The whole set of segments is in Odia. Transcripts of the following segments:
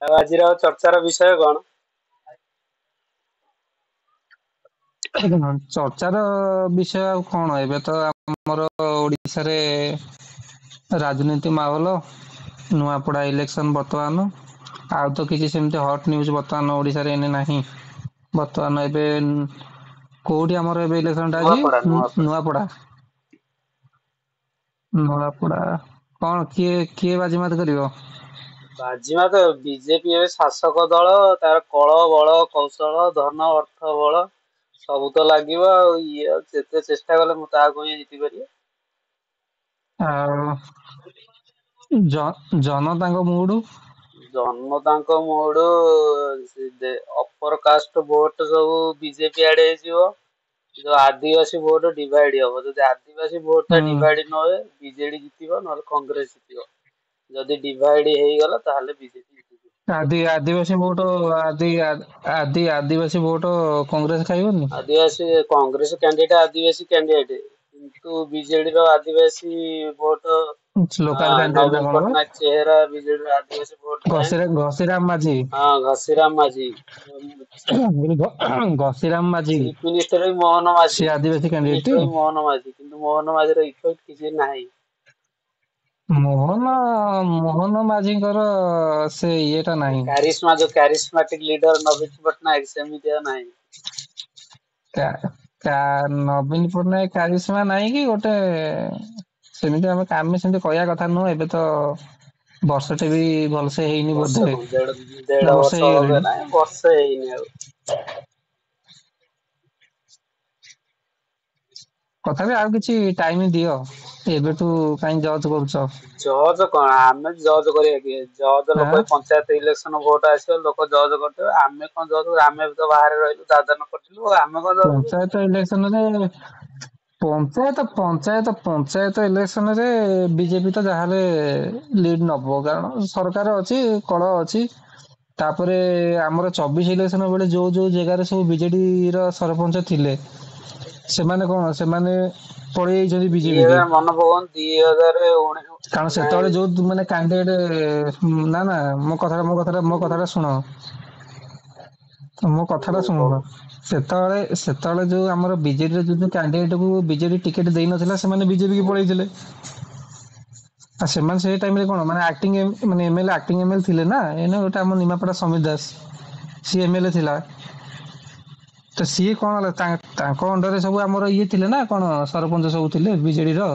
ଆଉ ଆଜିର ଚର୍ଚ୍ଚାର ବିଷୟ କଣ? ଚର୍ଚ୍ଚାର ବିଷୟ ଆଉ କଣ, ଏବେ ତ ଆମର ଓଡିଶାରେ ରାଜନୀତି ମାହୋଲ, ନୂଆପଡା ଇଲେକ୍ସନ ବର୍ତ୍ତମାନ, ଆଉ ତ କିଛି ସେମିତି ହଟ୍ ନ୍ୟୁଜ ବର୍ତ୍ତମାନ ଓଡିଶାରେ ଏନେ ନାହିଁ। ବର୍ତ୍ତମାନ ଏବେ କୋଉଠି ଆମର ଏବେ ଇଲେକ୍ସନ ଟା ଅଛି? ନୂଆପଡା, ନୂଆପଡା। ନୂଆପଡା। ନୂଆପଡା କଣ, କିଏ କିଏ ବାଜିମାତ କରିବ? ବାଜିମା ତ ବିଜେପି ଏବେ ଶାସକ ଦଳ, ତାର କଳ ବଳ କୌଶଳ ଧନ ଅର୍ଥ ବଳ ସବୁ ତ ଲାଗିବ, ଆଉ ଇଏ ଆଉ ଯେତେ ଚେଷ୍ଟା କଲେ ମୁଁ ତାହାକୁ ହିଁ ଜିତି ପାରିବି। ଆଉ ଜନତାଙ୍କ ମୁଡୁ। ଜନତାଙ୍କ ମୋଡ, ଅପର କାଷ୍ଟ ଭୋଟ ସବୁ ବିଜେପି ଆଡେ ହେଇଯିବ। ଯୋଉ ଆଦିବାସୀ ଭୋଟ ଡିଭାଇଡ ହବ, ଯଦି ଆଦିବାସୀ ଭୋଟ ଟା ହୁଁ। ଡିଭାଇଡ ନ ହୁଏ ବିଜେଡି ଜିତିବ, ନହେଲେ କଂଗ୍ରେସ ଜିତିବ। ଯଦି ଡିଭାଇଡ ହେଇଗଲା ତାହେଲେ ବିଜେପି ଜିତିଯିବ। ଆଦିବାସୀ ଭୋଟ, ଆଦି ଆଦି ଆଦିବାସୀ ଭୋଟ କଂଗ୍ରେସ ଖାଇବନି? ଆଦିବାସୀ କଂଗ୍ରେସ କ୍ୟାଣ୍ଡିଡେଟ ଆଦିବାସୀ କ୍ୟାଣ୍ଡିଡେଟ, କିନ୍ତୁ ବିଜେଡିର ଆଦିବାସୀ ଭୋଟ, ଲୋକାଲ କ୍ୟାଣ୍ଡିଡେଟ ନା ନବୀନ କଣ ବା? ପଟ୍ଟନାୟକ ଚେହେରା ବିଜେଡିର ଆଦିବାସୀ ଭୋଟ ବ୍ୟାଙ୍କ। ଘସିରାମ ମାଝୀ। ହଁ, ଘସିରାମ ମାଝୀ। ଘସିରାମ ମାଝୀ। ଚିଫ ମିନିଷ୍ଟର ବି ମୋହନ ମାଝୀ। ସେ ଆଦିବାସୀ ଚିଫ କ୍ୟାଣ୍ଡିଡେଟ ଟି? ମିନିଷ୍ଟର ବି ମୋହନ ମାଝୀ, କିନ୍ତୁ ମୋହନ ମାଝୀର ଇଫେକ୍ଟ କିଛି ନାହିଁ। ମୋହନ ମୋହନ ମାଝୀଙ୍କର ସେ ଇଏଟା ନାହିଁ। କାରିଶମା, ଯୋଉ କାରିଶମାଟିକ ଲିଡର ନବୀନ ପଟ୍ଟନାୟକ, ସେମିତିଆ ନାହିଁ। କା କା ନବୀନ ପଟ୍ଟନାୟକ କାରିଶମା ନାହିଁ କି ଗୋଟେ ସେମିତି, ଆମେ ସେମିତି କହିବା କଥା ନୁହଁ। ଏବେ ତ ବର୍ଷଟେ ବି ଭଲସେ ହେଇନି ବର୍ଷେ ବୋଧେ। କଣ, ଦେଢ ନା ଦେଢ ବର୍ଷେ ବର୍ଷ ହବ ହେଇଗଲେଣି। ନାଇଁ, ବର୍ଷେ ହେଇନି ଆଉ। ତଥାପି ଆଉ କିଛି ଟାଇମ ଦିଅ, ଏବେଠୁ କାହିଁ ଜଜ୍ କରୁଛ? ଜଜ କଣ, ଆମେ ଜଜ କରିବା କିଏ? ଜଜ ଆଁ ଲୋକ ପଞ୍ଚାୟତ ଇଲେକ୍ସନ ଭୋଟ ଆସିବ, ଲୋକ ଜଜ କରିଦେବେ। ଆମେ କଣ ଜଜ? ଆମେ ତ ବାହାରେ ରହିଲୁ, ଦାଦନ ଖଟିଲୁ, ଆମେ କଣ ଜଜ କରିବୁ? ପଞ୍ଚାୟତ ଇଲେକ୍ସନରେ, ପଞ୍ଚାୟତ ପଞ୍ଚାୟତ ପଞ୍ଚାୟତ ଇଲେକ୍ସନରେ ବିଜେପି ତ ଯାହାହେଲେ ଲିଡ ନବ, କାରଣ ସରକାର ଅଛି, କଳ ଅଛି। ତାପରେ ଆମର 24 ଇଲେକ୍ସନ ବେଳେ ଯୋଉ ଯୋଉ ଜାଗାରେ ସବୁ ବିଜେଡି ର ସରପଞ୍ଚ ଥିଲେ, ସେମାନେ କଣ, ସେମାନେ ପଳେଇ ଯାଇଛନ୍ତି ଦି ବିଜେପି କି। ହଜାର ମନେ ପକାନ୍ତୁ, 2000 କାରଣ ନାଇଁ। ସେତେବେଳେ ଯୋଉ ମାନେ କ୍ୟାଣ୍ଡିଡେଟ, ନା ନା, ମୋ କଥାଟା ଶୁଣ। ମୋ କଥାଟା ହୁଁ, ଶୁଣୁନ। କହୁନ। ସେତେବେଳେ ସେତେବେଳେ ଯୋଉ ଆମର ବିଜେଡିର ଯୋଉ ଯୋଉ କ୍ୟାଣ୍ଡିଡେଟ କୁ ବିଜେଡି ଟିକେଟ ଦେଇନଥିଲା, ସେମାନେ ବିଜେପି କି ହୁଁ। ପଳେଇଥିଲେ। ଆଉ ସେମାନେ ସେଇ ଟାଇମରେ କଣ ମାନେ ଆକ୍ଟିଂ, ମାନେ ଏମଏଲଏ, ଆକ୍ଟିଂ ଏମଏଲ ଥିଲେ ନା। ଏଇନା ଗୋଟେ ଆମ ନିମାପଡ଼ା ସମୀର ଦାସ, ସିଏ ଏମଏଲଏ ଥିଲା। ତ ସିଏ କଣ ହେଲା, ତାଙ୍କ ଅଣ୍ଡରରେ ସବୁ ଆମର ଇଏ ଥିଲେ ନା କଣ, ସରପଞ୍ଚ ସବୁ ଥିଲେ ବିଜେଡିର।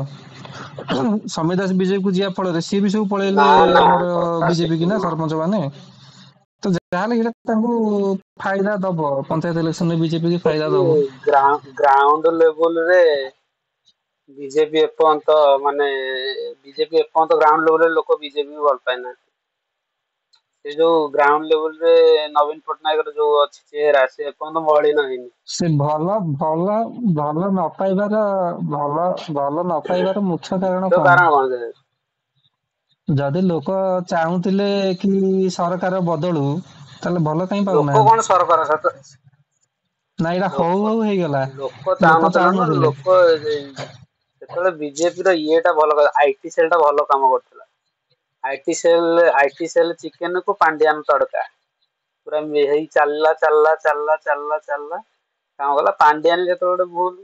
ସମୀର ଦାସ ବିଜେପି କୁ ଯିବା ଫଳରେ ସିଏ ବି ସବୁ ନା ପଳେଇଲେ ନା, ଆମର କଥା ବିଜେପି ସେଠି କି ନା ନୁହଁ। ସରପଞ୍ଚ ମାନେ। ତ ଯାହାହେଲେ ଏଇଟା ତାଙ୍କୁ ଫାଇଦା ଦବ, ପଞ୍ଚାୟତ ଇଲେକ୍ସନରେ ବିଜେପି କି ଫାଇଦା ଦବ। ଗ୍ରାଉଣ୍ଡ ଲେବୁଲରେ ବିଜେପି ଏପର୍ଯ୍ୟନ୍ତ ମାନେ ବିଜେପି ଏପର୍ଯ୍ୟନ୍ତ ଗ୍ରାଉଣ୍ଡ ଲେବୁଲରେ ଲୋକ ବିଜେପି କୁ ଭଲ ପାଇନାହାନ୍ତି। ସେ ଯୋଉ ଗ୍ରାଉଣ୍ଡ ଲେବୁଲରେ ନବୀନ ପଟ୍ଟନାୟକର ଯୋଉ ଅଛି ଚେହେରା, ସେ ଏପର୍ଯ୍ୟନ୍ତ ମଳିନ ହେଇନି। ସେ ଭଲ ଭଲ ଭଲ ନ ପାଇବାର, ଭଲ ଭଲ ନ ପାଇବାର ମୁଖ୍ୟ କାରଣ ମୁଖ୍ୟ କଣ? କାରଣ କଣ? ଯଦି ଲୋକ ଚାହୁଁଥିଲେ କି ସରକାର ବଦଳୁ, ତାହେଲେ ଭଲ କାହିଁ ଲୋକ ପାଉନାହାନ୍ତି? କଣ ସରକାର ସତ ନା ଏଇଟା ହଉ ଲୋକ ହଉ ହେଇଗଲା। ଲୋକ ଲୋକ ଚାହୁଁନଥିଲେ ନା ଚାହୁଁନଥିଲେ। ଲୋକ ସେତେବେଳେ ବିଜେପି ର ଇଏଟା ଭଲ, IT cell ଟା ଭଲ କାମ କରୁଥିଲା। IT cell, IT cell chicken କୁ ପାଣ୍ଡିଆନ ତଡକା ପୁରା ହେଇ ଚାଲିଲା ଚାଲିଲା ଚାଲିଲା ଚାଲିଲା ଚାଲିଲା, କାମ କଲା। ପାଣ୍ଡିଆନ ଯେତେବେଳେ ଗୋଟେ ଭୁଲ।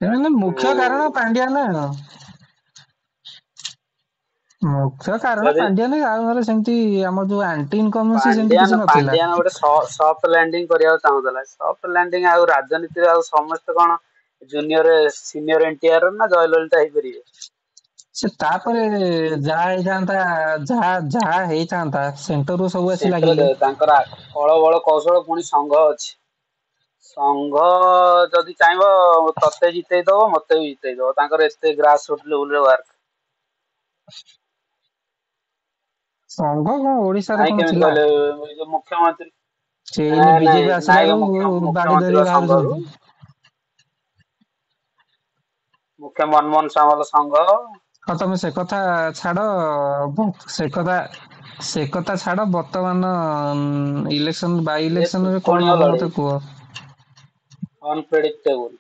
ମାନେ ମୁଖ୍ୟ କାରଣ ହୁଁ। ପାଣ୍ଡିଆନ। ମୁଖ୍ୟ କାରଣ ଯଦି ପାଣ୍ଡିଆନ, ଆଉ ନହେଲେ ସେମିତି ଆମର ଯୋଉ ଆଣ୍ଟି ଇନକମସି ସେମିତି ପାଣ୍ଡିଆନ କିଛି ନଥିଲା। ପାଣ୍ଡିଆନ ଗୋଟେ ସଫ୍ଟ ଲ୍ୟାଣ୍ଡିଂ କରିବାକୁ ଚାହୁଁଥିଲା। ସଫ୍ଟ ଲ୍ୟାଣ୍ଡିଂ ଆଉ ରାଜନୀତିରେ ଆଉ ସମସ୍ତେ କଣ ଜୁନିୟର ସିନିୟର ଏନଟିଆର ନା ଜୟଲଳିତା ହେଇପାରିବେ? ସେ ତାପରେ ଯାହା ହେଇଥାନ୍ତା, ଯାହା ଯାହା ହେଇଥାନ୍ତା, ସେଣ୍ଟରରୁ ସବୁ ଆସି ସେଣ୍ଟର ଲାଗିଲେ। ତାଙ୍କର କଳ ବଳ କୌଶଳ, ପୁଣି ସଂଘ ଅଛି। ସଂଘ ଯଦି ଚାହିଁବ ତତେ ଜିତେଇ ଦବ, ମତେ ବି ଜିତେଇ ଦବ। ତାଙ୍କର ଏତେ ଗ୍ରାସ ରୁଟ ଲେବୁଲରେ ୱାର୍କ। ସଂଘ କଣ ଓଡିଶାରେ ନାଇଁ, କଣ କେମିତି ଥିଲା? କହିଲେ ଏଇ ଯୋଉ ମୁଖ୍ୟମନ୍ତ୍ରୀ। ସେ ଏଇନେ ନାଇଁ ନାଇଁ ବିଜେପି ନାଇଁ, ଆସିଲାରୁ ବାଡି ମୁଖ୍ୟମନ୍ତ୍ରୀ ଧରି ବା ସଂଘରୁ। ବାହାରୁଛନ୍ତି। ମୁଖ୍ୟ ମନମୋହନ ସାମଲ ସଂଘ। ହଁ, ତମେ ସେ କଥା ଛାଡ। ସେ କଥା ସେ କଥା ଛାଡ ବର୍ତ୍ତମାନ ଇଲେକ୍ସନ, ବାଇ ଏ ଇଲେକ୍ସନ ରେ କଣ ତ୍ରିକୋଣୀୟ ହବ ଲଢେଇ, ମତେ କୁହ। ଅନପ୍ରେଡିକ୍ଟେବୁଲ।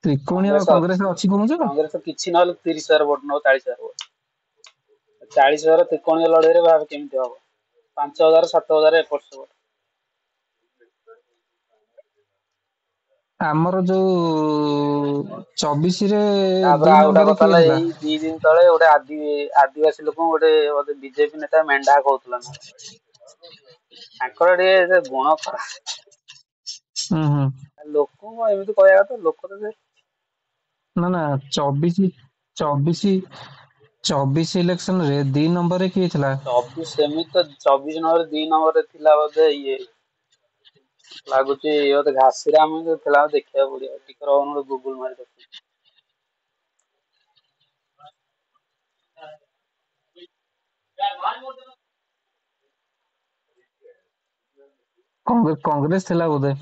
ତ୍ରିକୋଣୀୟ କଂଗ୍ରେସ କଂଗ୍ରେସ ଅଛି। ଅଛି କହୁଛ? କଂଗ୍ରେସ କିଛି ନହେଲେ 30,000 ଭୋଟ ନବ, 40,000 ଭୋଟ। 40,000 ତ୍ରିକୋଣୀୟ ଲଢେଇରେ ଭାବେ କେମିତି ହବ, 5,000 7,000 ଏପଟ ସେପଟ। ଆମର ଯୋଉ 24 ରେ ତାପରେ ଦି ଆଉ ଗୋଟେ ନମ୍ବରରେ କଥା କିଏ ହେଲା, ଥିଲା? ଏଇ 2 ଦିନ ତଳେ ଗୋଟେ ଆଦିବାସୀ ଲୋକଙ୍କୁ ଗୋଟେ ବୋଧେ ବିଜେପି ନେତା ମେଣ୍ଢା କହୁଥିଲା ନା। ତାଙ୍କର ଟିକେ ସେ ଗୁଣ ଖରାପ। ହୁଁ ହୁଁ। ଲୋକଙ୍କୁ ଏମିତି କହିବା କଥା, ଲୋକ ତ ସେ ନା ନା, ଚବିଶି ଚବିଶି ଚବିଶ ଇଲେକ୍ସନ ରେ ଦି ନମ୍ବରରେ କିଏ ଥିଲା? 24 ସେମିତି ତ 24 ନମ୍ବର 2 ନମ୍ବରରେ ଥିଲା ବୋଧେ ଇଏ, ଲାଗୁଛି ବୋଧେ ଘାସିରାମ ଥିଲା, ଦେଖିବାକୁ ପଡିବ, ଟିକେ ରହୁନୁ ଗୁଗୁଲ ମାରି ଦେଖୁଛି। କଂଗ୍ରେସ ଥିଲା ବୋଧେ।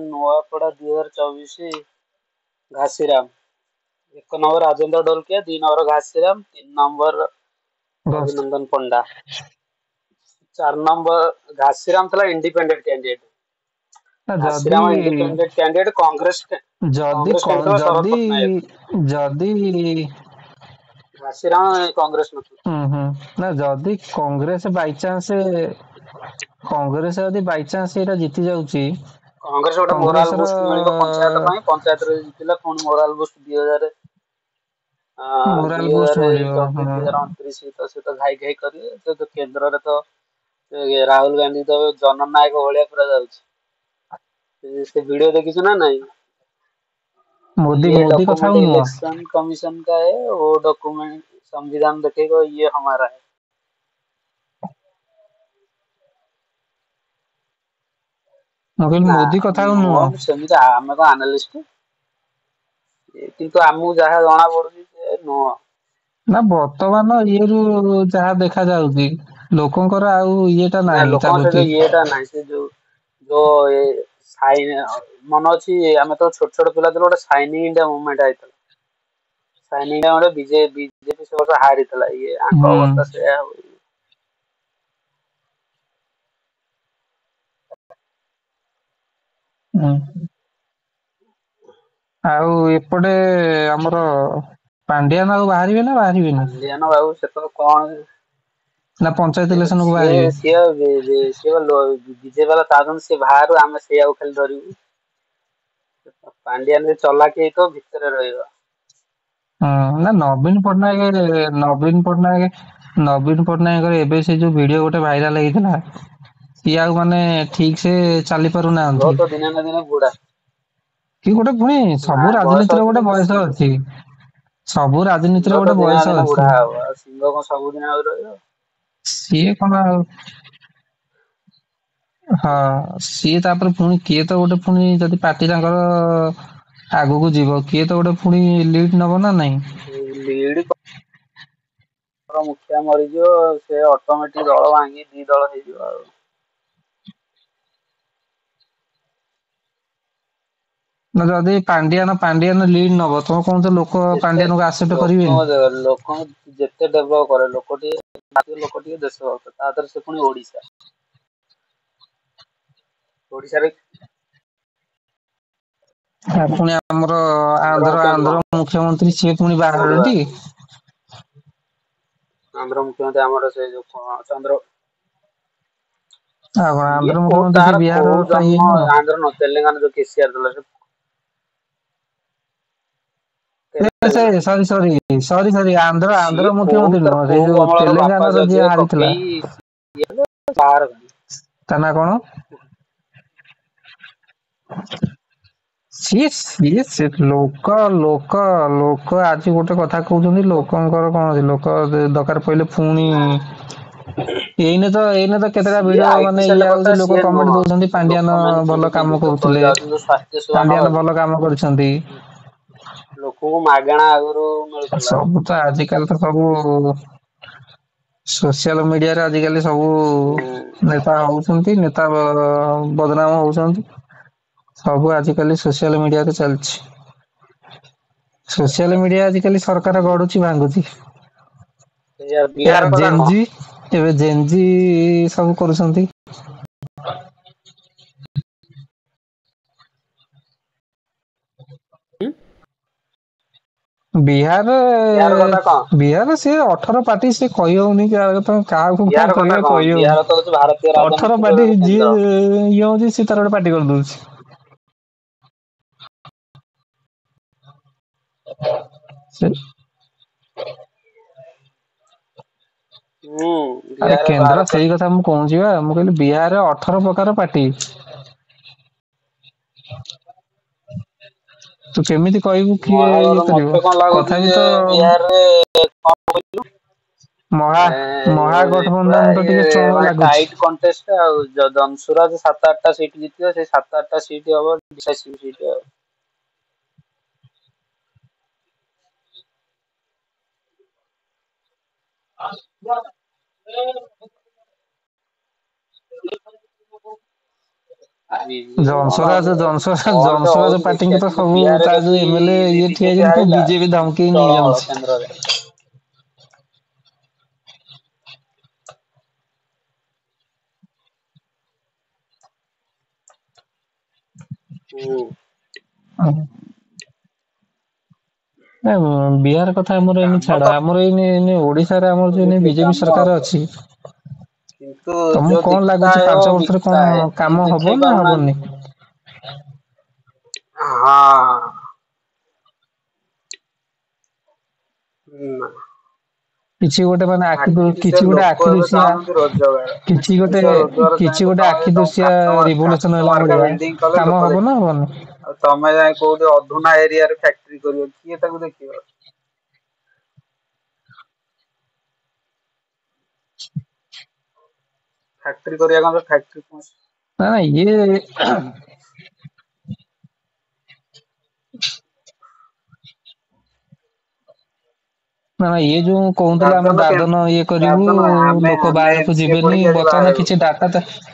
Nuapada 2024 Ghasiram, 1 number Rajendra Dholakia, 2 number Ghasiram, 3 number bus. ଅଭିନନ୍ଦନ ପଣ୍ଡା, 4 ନମ୍ବର ଘାସିରାମ ଥିଲା ଇଣ୍ଡିପେଣ୍ଡେଣ୍ଟ କ୍ୟାଣ୍ଡିଡେଟ। ନା ଯଦି ଘାସିରାମ ଇଣ୍ଡିପେଣ୍ଡେଣ୍ଟ କ୍ୟାଣ୍ଡିଡେଟ, କଂଗ୍ରେସ ଯଦି କଂଗ୍ରେସ କ୍ୟାଣ୍ଡିଡେଟ ଥିଲା ଶରତ ଯଦି ପଟ୍ଟନାୟକ। ଯଦି ଘାସିରାମ କଂଗ୍ରେସ ନଥିଲା। ହୁଁ ହୁଁ, ନା ଯଦି କଂଗ୍ରେସ ବାଇଚାନ୍ସ, କଂଗ୍ରେସ ଯଦି ବାଇଚାନ୍ସ ଏଇଟା ଜିତି ଯାଉଛି, କଂଗ୍ରେସ ଗୋଟେ କଂଗ୍ରେସ ମୋରାଲ ର ବୁଷ୍ଟ ମିଳିବ ପଞ୍ଚାୟତ ପାଇଁ, ପଞ୍ଚାୟତରେ ଜିତିଲା ପୁଣି ମୋରାଲ ବୁଷ୍ଟ ଦୁଇ ହଜାର ମୋରାଲ ଦୁଇ ବୁଷ୍ଟ ହଜାର ମିଳିବ, ଚବିଶ ହଁ। 2029 ତ ସେ ତ ଘାଇ ଘାଇ କରିବେ ସେ ତ କେନ୍ଦ୍ରରେ ତ ରାହୁଲ ଗାନ୍ଧୀ ତ ଜନନାୟକ ଭଳିଆ ପୁରା ଯାଉଛି। ସେ ଭିଡିଓ ଦେଖିଛୁ ନା ନାଇଁ? ମୋଦି ये ମୋଦି କଥା डॉक्यूमेंट ଆଉ ନୁହଁ। इलेक्शन कमीशन का है, वो डॉक्यूमेंट संविधान देखेगा, ये हमारा है। ମୁଁ କହିଲି ନା ମୋଦି କଥା ଆଉ ନୁହଁ ନୁହଁ। ସେମିତି ଆମେ କଣ ଆନାଲିଷ୍ଟ, କିନ୍ତୁ ଆମକୁ ଯାହା ଜଣା ପଡୁଛି ସେ ନୁହଁ। ନା ବର୍ତ୍ତମାନ ଇଏରୁ ଯାହା ଦେଖା ଯାଉଛି, ଲୋକଙ୍କର ଆଉ ଇଏଟା ନା ନାହିଁ ଲୋକଙ୍କ ସେ ଜାଗୃତି। ଯୋଉ ଇଏଟା ନାହିଁ, ସେ ଯୋଉ ଯୋଉ ଏ ସାଇନ, ମନେ ଅଛି ଆମେ ତ ଛୋଟ ଛୋଟ ପିଲା ଥିଲୁ, ଗୋଟେ ସାଇନିଂ ଇଣ୍ଡିଆ ମୁଭମେଣ୍ଟ ହେଇଥିଲା। ସାଇନିଂ ଇଣ୍ଡିଆ ଗୋଟେ ବିଜେପି ସେ ବର୍ଷ ହାରିଥିଲା, ଇଏ ଆଙ୍କ ହୁଁ ଅବସ୍ଥା ସେଇଆ ହବ। ହୁଁ। ଆଉ ଏପଟେ ଆମର ପାଣ୍ଡିଆନ ଆଉ ବାହାରିବେ ନା ବାହାରିବେନି? ପାଣ୍ଡିଆନ ବାବୁ ସେତେବେଳେ କଣ, ନା ପଞ୍ଚାୟତ ସେ ଇଲେକ୍ସନ କୁ ସିଏ ବାହାରିବେ? ସିଏ ସିଏ ବିଜେପି ବାଲା ଚାହୁଁଛନ୍ତି ସିଏ ବାହାରୁ, ଆମେ ସେଇଆକୁ ଖାଲି ଧରିବୁ। ପାଣ୍ଡିଆନ ବି ଚଲାକି ହେଇଥିବ ଭିତରେ ରହିବ। ହଁ, ନା ନବୀନ ପଟ୍ଟନାୟକ, ନବୀନ ପଟ୍ଟନାୟକ ନବୀନ ପଟ୍ଟନାୟକଙ୍କର ଏବେ ସେ ଯୋଉ ଭିଡିଓ ଗୋଟେ ଭାଇରାଲ ହେଇଥିଲା, ସିଏ ଆଉ ମାନେ ଠିକ ସେ ଚାଲି ସିଂହ ପାରୁନାହାନ୍ତି। ତ ଦିନେ ନା ଦିନେ ବୁଢା। କି ଗୋଟେ ପୁଣି ନା ସବୁ ବୟସ ରାଜନୀତିର ଅଛି ଗୋଟେ କିନ୍ତୁ ବୟସ ସିଂହ ଅଛି। ସବୁ ସିଂହ ରାଜନୀତିର ତ ଗୋଟେ ଦିନେ ନା ବୟସ ଦିନେ ଅଛି। ବୁଢା ହବ, ଆଉ ସିଂହ କଣ ସବୁଦିନ ଆଉ ରହିବ? ସିଏ କଣ ଆଉ, ହଁ ସିଏ ତାପରେ ପୁଣି କିଏ ତ ଗୋଟେ ପୁଣି ଯଦି ପାର୍ଟି ତାଙ୍କର ଆଗକୁ ଯିବ, କିଏ ତ ଗୋଟେ ପୁଣି ଲିଡ ନବ ନା ନାଇଁ? ଲିଡ ମୁଖିଆ ମରିଯିବ, ସେ ଅଟୋମେଟିକ ଦଳ ଭାଙ୍ଗି ଦି ଦଳ ହେଇଯିବ ଆଉ। ନା ଯଦି ପାଣ୍ଡିଆନ ପାଣ୍ଡିଆନ ଲିଡ ନବ, ତମେ କହୁଛ ଲୋକ ଯେତେ ପାଣ୍ଡିଆନକୁ ଆକ୍ସେପ୍ଟ ଲୋକ କରିବେନି? ଲୋକଙ୍କୁ ଯେତେ ଡେଭଲପ କରେ, ଲୋକ ଟିକେ ଲୋକ ଟିକେ ଦେଶ ଭକ୍ତ, ତା ଦେହରେ ସେ ପୁଣି ଓଡିଶା ଓଡିଶାରେ ଆଉ ପୁଣି ଆମର ଆନ୍ଧ୍ର ଆନ୍ଧ୍ର ମୁଖ୍ୟମନ୍ତ୍ରୀ ଆନ୍ଧ୍ର କଣ ମୁଖ୍ୟମନ୍ତ୍ରୀ ସିଏ ପୁଣି କୋଉଠି ବାହାରିଲେଟି। ବାହାରୁଛନ୍ତି? ଆନ୍ଧ୍ର ମୁଖ୍ୟମନ୍ତ୍ରୀ ଆମର ସେ ଯୋଉ କଣ ଚନ୍ଦ୍ର, ଆଉ କଣ ସିଏ ଆନ୍ଧ୍ର କୋଉ ମୁଖ୍ୟମନ୍ତ୍ରୀ ସେ ତାର ବିହାର କୋଉ ଟା ଇଏ ଜନ୍ମ ନୁହଁ? ଆନ୍ଧ୍ର ନୁହଁ ତେଲେଙ୍ଗାନା, ଯୋଉ କେସିଆର ଥିଲା ସେ ସେ ତେଲେଙ୍ଗାନା। ସରି ସରି ସରି ସରି, ଆନ୍ଧ୍ର ସିଏ ଆନ୍ଧ୍ର କୋଉ ମୁଖ୍ୟମନ୍ତ୍ରୀ ତାର ନୁହଁ, ସେଇ କୋଉ ଯୋଉ ଅମଳର ବାପା ତେଲେଙ୍ଗାନାର ଯିଏ ଜଜେ ହାରିଥିଲା କକେଇ ସିଏ ବାହାର। ତା ନା କଣ? ସିଏ ସିଏ ସେ ଲୋକ ଲୋକ ଲୋକ ଆଜି ଗୋଟେ କଥା କହୁଛନ୍ତି, ଲୋକଙ୍କର କଣ ଅଛି, ଲୋକ ଦରକାର ପଇଲେ ପୁଣି ନା ଏଇନେ ତ କେତେଟା ସିଏ ଭିଡିଓ IT ମାନେ ସେଲ ଇଏ କଥା ଆଉଛି, ଲୋକ ସିଏ କମେଣ୍ଟ ନୁହଁ, ଦଉଛନ୍ତି ସେ ପାଣ୍ଡିଆନ ଲୋକମାନେ ଭଲ ଚିଡୁଛନ୍ତି, କାମ ଲୋକ କରୁଥିଲେ, ଯାଉଛନ୍ତି ସ୍ୱାସ୍ଥ୍ୟ ସେବା ପାଣ୍ଡିଆନ ନବାକୁ। ଭଲ କାମ କରିଛନ୍ତି। ଲୋକଙ୍କୁ ମାଗଣା ଆଗରୁ ମିଳୁଥିଲା। ସବୁ ତ ଆଜିକାଲି ତ ସବୁ ସୋସିଆଲ ମିଡିଆରେ ଆଜିକାଲି ସବୁ ହୁଁ। ନେତା ହଉଛନ୍ତି, ନେତା ବଦନାମ ହଉଛନ୍ତି। ସବୁ ଆଜିକାଲି ସୋସିଆଲ ମିଡିଆରେ ଚାଲିଛି। ସୋସିଆଲ ମିଡିଆ ଆଜିକାଲି ସରକାର ହୁଁ। ଗଢୁଛି ଭାଙ୍ଗୁଛି। ସେଇଆ ଏହା ବିହାର କଥା କଣ? ଜେନଜି, ଏବେ ଜେନଜି ସବୁ କରୁଛନ୍ତି। ବିହାର ବିହାରରେ କଥା କଣ? ବିହାର ସିଏ 18 ପାର୍ଟି, ସିଏ କହିହଉନି ତମେ କାହାକୁ କଣ ବିହାର କଥା କରିବ କଣ, କହିହଉନି। ବିହାର ତ ହଉଛି ଭାରତୀୟ 18 ରାଜନୀତିର ପାର୍ଟି, କେନ୍ଦ୍ର। ଯିଏ ଇଏ ହଉଛି ସିଏ ତାର ଗୋଟେ ପାର୍ଟି କରିଦଉଛି। ସେ ହୁଁ, ଆରେ ବିହାର କେନ୍ଦ୍ର ଭାରତ। ସେଇ କଥା ମୁଁ କହୁଛି ବା, ମୁଁ କହିଲି ବିହାରରେ 18 ପ୍ରକାର ପାର୍ଟି। ତୁ କେମିତି କହିବୁ କିଏ ଇଏ ମହାଭାରତ କରିବ? ମତେ କଣ ଲାଗୁଛି ତଥାପି ଯେ ତ ବିହାରରେ କଣ କହିଲୁ, ମହା ଏ ପୁରା ମହାଗଠବନ୍ଧନ ତ ଇଏ ଟିକେ ଷ୍ଟ୍ରଙ୍ଗ ମାନେ ଲାଗୁଛି। ଟାଇଟ କଣ୍ଟେଷ୍ଟ ଆଉ ଜନସୁରାଜ ସାତ ଆଠଟା ସିଟ୍ ଜିତିବ, ସେଇ ସାତ ଆଠଟା ସିଟ୍ ହବ ଡିସାଇସିଭ ସିଟ୍ ଆଉ। ବିଜେପି କଣ ଜନସରାଜ ଜନସରାଜ କଣ ସେ ଜନସରାଜ ହଉଛି ଦେଖିବା, ପାର୍ଟିଙ୍କୁ ତ କିନ୍ତୁ ସବୁ ବିହାରରେ ତା ଯଦି ଯୋଉ ଏମଏଲଏ ଇଏ ଠିଆ ବିଜେପି ହେଇଛନ୍ତି ସବୁ ହାରିଲା ବିଜେପି ଧମକେଇ ଟଳମଳ ନେଇଯାଉଛି। କେନ୍ଦ୍ରରେ। ହୁଁ। ନା, ବିହାର କଥା ଆମର ଏଇନି କାମ ଛାଡ, ତ ଆମର ଏଇନି ଏଇନି ଓଡିଶାରେ ଆମର ଯୋଉ ବୁଝିଲି ବିଜେପି କାମ ସରକାର ହବ ଅଛି। କିନ୍ତୁ ତମକୁ ଯୋଉ କଣ ଦିଖତା ଲାଗୁଛି ହେ ଓ 5 ବର୍ଷରେ ବିକତା କଣ ହେ ଇଏ କାମ ହବ ଦେଖେଇ ନା ପାରୁନାହାନ୍ତି। ହବନି? ହଁ। ନା। କିଛି ଗୋଟେ ମାନେ ଆଖି ଆଖି କିଛି ଗୋଟେ ଲୋକ ଆଖି ଏବେ ଦୁଶିଆ ଚାହୁଁଛନ୍ତି ରୋଜଗାର, କିଛି ଆଖି ଗୋଟେ ଦୁଶିଆ ରୋଜଗାର କିଛି ଚାହିଁଲେ ଗୋଟେ ତମେ ଆଖି ତମ ଦୁଶିଆ କାଚ ରିଭଲ୍ୟୁସନ କାଚ ହେଲା ମାର୍କା ଭଳିଆ ବିଲଡିଂ କଲେ କାମ ଲୋକ ହବ ନା ଦେଖିବେ। ହବନି? ଆଉ ତମେ ଯାଇ କୋଉଠି ଅଧୁନା ଏରିଆରେ ଫ୍ୟାକ୍ଟ୍ରି କରିବ, କିଏ ତାକୁ ଦେଖିବ? ଫ୍ୟାକ୍ଟ୍ରି କରିବା କଣ, ଫ୍ୟାକ୍ଟ୍ରି ନା ନା ଇଏ ନା ନା, ଇଏ ଯୋଉ କହୁଥିଲେ ଆମେ ଦାଦନ କେ ଦାଦନ ଇଏ କରିବୁ, ଦାଦନ ଆମେ ଲୋକ ଆମେ ବାହାରକୁ ଏମସିଏ ଯିବେନି, ପଢିକି ଆଜି ବର୍ତ୍ତମାନ ବାହାରେ କିଛି ବୁଲୁଛୁ। ଡାଟା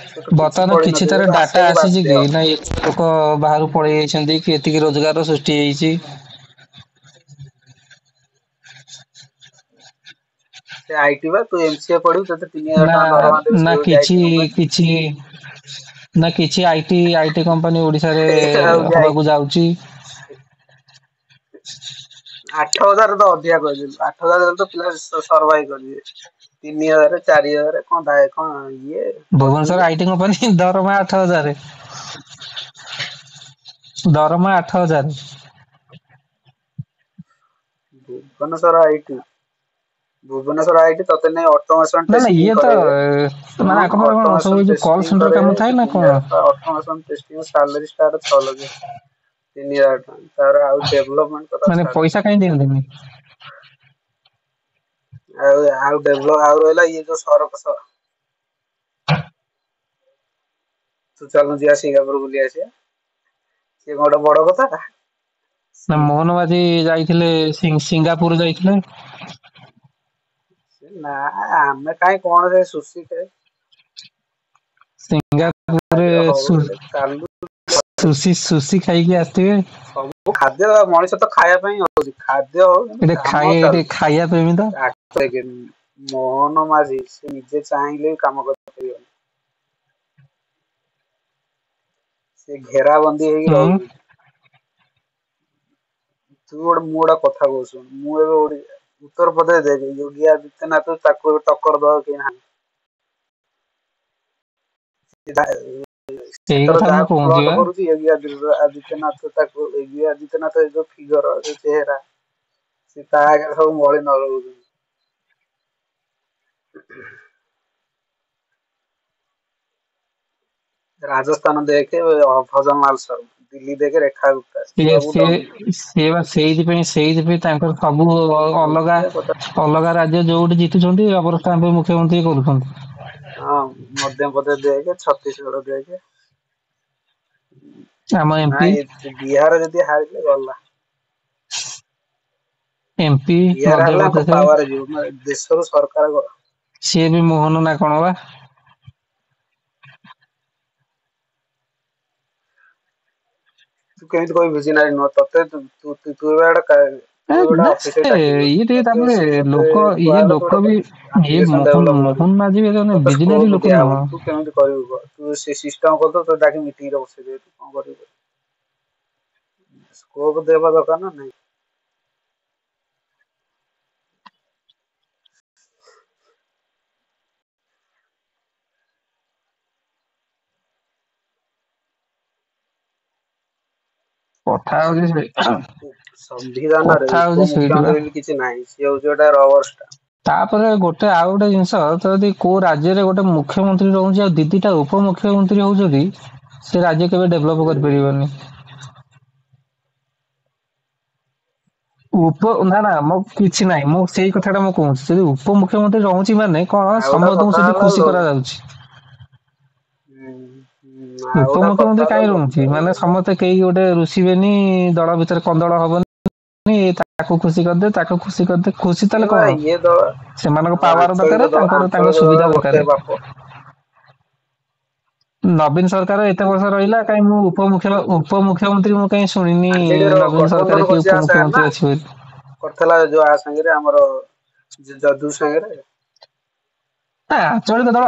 ସେ ତ କିଛି ବର୍ତ୍ତମାନ କିଛି ପଢିନଥିବେ ତାର ତ ଡାଟା ଆସିବାକୁ ଆସିଛି ବାଧ୍ୟ। କି ନା ଏତେ ଲୋକ ବାହାରୁ ପଳେଇ ଯାଇଛନ୍ତି କି ଏତିକି ରୋଜଗାର ସୃଷ୍ଟି ହେଇଛି? ସେ IT ବା, ତୁ ଏମସିଏ ପଢିବୁ ତତେ 3,000 ନା ଟଙ୍କା ଦରମା ଦେବେ, ନା ସେ ହଉଛି କିଛି IT company. କିଛି ନା କିଛି IT IT company ଓଡିଶାରେ ଏଇଟା ହଉଛି ହବାକୁ IT. ଯାଉଛି? 8,000 ତ ଅଧିକା କହିଦେଲୁ, 8,000 ତ ପିଲା ସରଭାଇଭ କରିଯିବେ। 3,000 4,000 କଣ ଦାଏ କଣ ଇଏ ଭୁବନେଶ୍ୱର ମଜୁରୀ। IT company ଦରମା 8,000। ଦରମା 8,000। ଭୁବନେଶ୍ୱର IT, Bhubaneswar IT ତତେ ନେଇ ଅଟୋମେସନ ନା ନା, ଟେଷ୍ଟିଂ ଇଏ ତ କରେଇବେ। ମାନେ ଶୁଣୁ, ଆଙ୍କ ପାଖରେ କଣ ଅଟୋମେସନ ସବୁ ଯୋଉ କଲ୍ ଟେଷ୍ଟିଂ ସେଣ୍ଟର କରେଇବେ କାମ ଥାଏ ସେ ନା ତିନି କଣ? ହଜାର ଟଙ୍କା ଅଟୋମେସନ ଟେଷ୍ଟିଂ ସାଲାରୀ ଷ୍ଟାର୍ଟ 6 ଲକ୍ଷ, 3,000 ଟଙ୍କା ତାର, ଆଉ ଡେଭଲପମେଣ୍ଟ କଥା ମାନେ ଛାଡ। ପଇସା କାହିଁ ଦିଅନ୍ତିନି? ଆଉ ଡେଭଲପ ଆଉ ରହିଲା ଇଏ ଯୋଉ ସରକ। ତୁ ଚାଲୁନୁ ଯିବା ସିଙ୍ଗାପୁର ବୁଲି ଆସିବା, ସିଏ କଣ ଗୋଟେ ବଡ କଥା। ନା, ମୋହନ ମାଝି ଯାଇଥିଲେ ସିଙ୍ଗାପୁର ଯାଇଥିଲେ। ନା, ଆମେ କାହିଁ କଣ ସେ ସୁଶୀ ସିଙ୍ଗାପୁରରେ ଖାଦ୍ୟ ହଉ ହେଲେ ଚାଲୁ। ସୁଶି ସୁଶି ଖାଇକି ଆସିଥିବେ। ସବୁ ଖାଦ୍ୟ ମଣିଷ ତ ଖାଇବା ପାଇଁ ହଉଛି, ଖାଦ୍ୟ ହଉ କିନ୍ତୁ ଏଠି କାମ ଖାଇ ଏଠି ଚାଲୁ। ଖାଇବା ପ୍ରେମୀ ତ। ମୋହନ ମାଝି ସେ ନିଜେ ଚାହିଁଲେ ବି କାମ କରିପାରିବନି, ସେ ଘେରାବନ୍ଦୀ ହେଇକି ହୁଁ। ରହିଯାଇଛି। ତୁ ଗୋଟେ, ମୁଁ ଗୋଟେ କଥା କହୁଛୁ ଶୁଣୁ, ମୁଁ ଏବେ ଉତ୍ତରପ୍ରଦେଶ ଦେଖେ, ଯୋଗୀ ଆଦିତ୍ୟନାଥ ତାକୁ ଏବେ ଟକ୍କର ଦବାକୁ କେହି ନାହାନ୍ତି। ସେଇ ସେଥର କଥା ମୁଁ ଯାହାକୁ କହୁଛି ପ୍ଲଟ ବା। କରୁଛି ୟୋଗୀ ଆଦିତ୍ୟନାଥ ତାକୁ, ୟୋଗୀ ଆଦିତ୍ୟନାଥ ଏ ଯୋଉ ଫିଗର, ଯୋଉ ଚେହେରା, ସେ ତା ଆଗରେ ସବୁ ମଳିନ ରହୁଛନ୍ତି। ରାଜସ୍ଥାନ ଦେଖେ ଭଜନଲାଲ ଶର୍ମା, ଦିଲ୍ଲୀ ଦେଖେ ରେଖା ଗୁପ୍ତା, ସିଏ ସବୁ ସିଏ ଡମି। ସିଏ ବା ସେଇଥିପାଇଁ ସେଇଥିପାଇଁ ତାଙ୍କର ସବୁ ଅଲଗା ମିଥ୍ୟା କଥା। ଅଲଗା ରାଜ୍ୟ ଯୋଉଠି ଜିତୁଛନ୍ତି ଅପରସ୍ଥାନ ମୁଖ୍ୟମନ୍ତ୍ରୀ କରୁଛନ୍ତି। ହଁ, ମଧ୍ୟପ୍ରଦେଶ ଦେଖେ, ଛତିଶଗଡ଼ ଦେଖେ। ଆମ ଏମପି ନାଇଁ, ବିହାର ଯଦି ହାରିଲେ ଗଲା। ଏମପି ବିହାର ହାରିଲେ ଆଙ୍କ ମଧ୍ୟପ୍ରଦେଶରେ ପାୱାର ଯିବ ମାନେ ଦେଶରୁ ସରକାର ସିଏ ବି ମୋହନ ନା କଣ ବା? ତୁ କେମିତି କହିବୁ ଭିଜନାରୀ ନୁହଁ ତତେ? ତୁ ତୁ ତୁ ତୁ ଏବେ ଗୋଟେ ଏ ତୁ ଏବେ ଗୋଟେ ନା ଅଫିସରେ ସେ ଚାକିରି କରୁଛୁ, ଇଏ ଟିକେ ତତେ ତାପରେ ତତେ ଲୋକ ଇଏ କୁହାଗଲା ତୁ ଲୋକ ଗୋଟେ ବି ଇଏ ଆପ୍ଲିକେସନ ମୋହନ ଡେଭଲପ କରିବୁ, ମୋହନ ମାଝି ବି ଜଣେ ତତେ ଭିଜନାରୀ ସ୍କୋପ ଲୋକ ନୁହଁ। ଦିଆହବନି, ତୁ କେମିତି କରିବୁ କହ? ତୁ ସେ ସିଷ୍ଟମ କରିଦବୁ, ତତେ ଡାକି ମିଟିଂରେ ବସେଇଦେବେ, ତୁ କଣ କରିବୁ? ସ୍କୋପ ଦେବା ଦରକାର ନା ନାଇଁ? କଥା ହଉଛି ସେ ସମ୍ବିଧାନରେ କଥା ହଉଛି ସେଇଠି ବା। ଉପମୁଖ୍ୟମନ୍ତ୍ରୀ ବୋଲି କିଛି ନାହିଁ, ସିଏ ହଉଛି ଗୋଟେ ରବର ଷ୍ଟାମ୍ପ। ତାପରେ ଗୋଟେ ଆଉ ଗୋଟେ ଜିନିଷ, ତ ଯଦି କୋଉ ରାଜ୍ୟରେ ଗୋଟେ ମୁଖ୍ୟମନ୍ତ୍ରୀ ରହୁଛି ଆଉ ଦି ଦିଟା ଉପମୁଖ୍ୟମନ୍ତ୍ରୀ ହଉଛନ୍ତି, ସେ ରାଜ୍ୟ କେବେ ଡେଭଲପ ହୁଁ। କରିପାରିବନି। ଉପ ନା ନା ମୋ କିଛି ନାହିଁ, ମୁଁ ସେଇ କଥାଟା ମୁଁ କହୁଛି, ଯଦି ଉପମୁଖ୍ୟମନ୍ତ୍ରୀ ରହୁଛି ମାନେ କଣ ଆଉ ଗୋଟେ ସମସ୍ତଙ୍କୁ କଥା ସେଠି ହେଲା ଖୁସି ଲୋ କରାଯାଉଛି। ହୁଁ ହୁଁ, ଆଉ ଗୋଟେ କଥା ଉପମୁଖ୍ୟମନ୍ତ୍ରୀ ହେଲା କାହିଁ ରହୁଛି, ଲୋକାଲ ମାନେ ଲେବଲ। ସମସ୍ତେ କେହି ଗୋଟେ ରୁଷିବେନି, ଦଳ ଭିତରେ କନ୍ଦଳ ହବନି, ତାକୁ ଖୁସି କରିଦେ ତାକୁ ଖୁସି କରିଦେ, ଖୁସି ସିଏ ତାହେଲେ ବା କଣ ଇଏ ଦଳ ସେମାନଙ୍କ ଆଉ ପାୱାର ଦରକାର, ଆଞ୍ଚଳିକ ଦଳ, ତାଙ୍କର ତାଙ୍କ ଆଞ୍ଚଳିକ ସୁବିଧା ଦଳର ଦରକାର। ଗୋଟେ ବାପ। ନବୀନ ସରକାର ଏତେ ବର୍ଷ ରହିଲା, କାହିଁ ମୁଁ ଉପମୁଖ୍ୟମନ୍ତ୍ରୀ ମୁଁ କାହିଁ ଶୁଣିନି ଆରଜେଡି ର ନବୀନ ଗଠବନ୍ଧନ ସରକାର କିଏ କରିଛି ଆ ସାଙ୍ଗରେ ନା ଉପମୁଖ୍ୟମନ୍ତ୍ରୀ ଅଛି ବୋଲି। କରିଥିଲା ଯୋଉ ଆ ସାଙ୍ଗରେ ଆମର ଯଦୁ ସାଙ୍ଗରେ। ନା,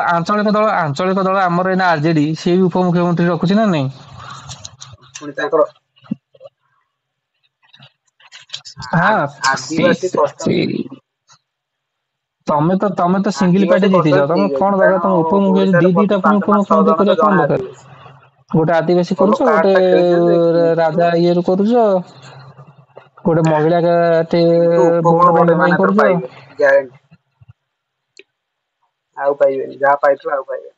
ଆଞ୍ଚଳିକ ଦଳ ଆମର ଏଇନା ଆରଜେଡି, ସିଏ ବି ଉପମୁଖ୍ୟମନ୍ତ୍ରୀ ରଖୁଛି ନା ନାଇଁ? ପୁଣି ତାଙ୍କର ହଁ ସେଇ ଆଦିବାସୀ କଷ୍ଟ। ସେଇ ତମେ ତ ସିଙ୍ଗଲ ଆଦିବାସୀ ପାର୍ଟି ଜିତିଛ, କରୁଛନ୍ତି ତମେ ଠିକ ଅଛି, କଣ କାରଣ ଦରକାର ତମ ଉପମୁଖ୍ୟ ଓଡିଶାରେ ଦି ପ୍ରତି ଦିଟା ପୁଣି ପାଞ୍ଚ ପାଞ୍ଚ ଛଅ ଉପମୁଖ୍ୟମନ୍ତ୍ରୀ ଜଣକ କରିବା ଜଣେ କଣ ଦରକାର? ଆଦିବାସୀ। ଗୋଟେ ଆଦିବାସୀ ଭଲ କରୁଛ, କାର୍ଡ ଗୋଟେ ଟା ଖେଳିଛନ୍ତି ଯେ କିନ୍ତୁ ରାଜା ଇଏରୁ କରୁଛ, ଗୋଟେ ମହିଳା ଟେ କିନ୍ତୁ ଭୋଟ ଉପକୂଳ ବ୍ୟାଙ୍କ ଭୋଟ ପାଇଁ ଏମାନେ ଏଥର କରୁଛ। ପାଇବେନି ଗ୍ୟାରେଣ୍ଟି। ଆଉ ପାଇବେନି, ଯାହା ପାଇଥିଲେ ଆଉ ପାଇବେନି।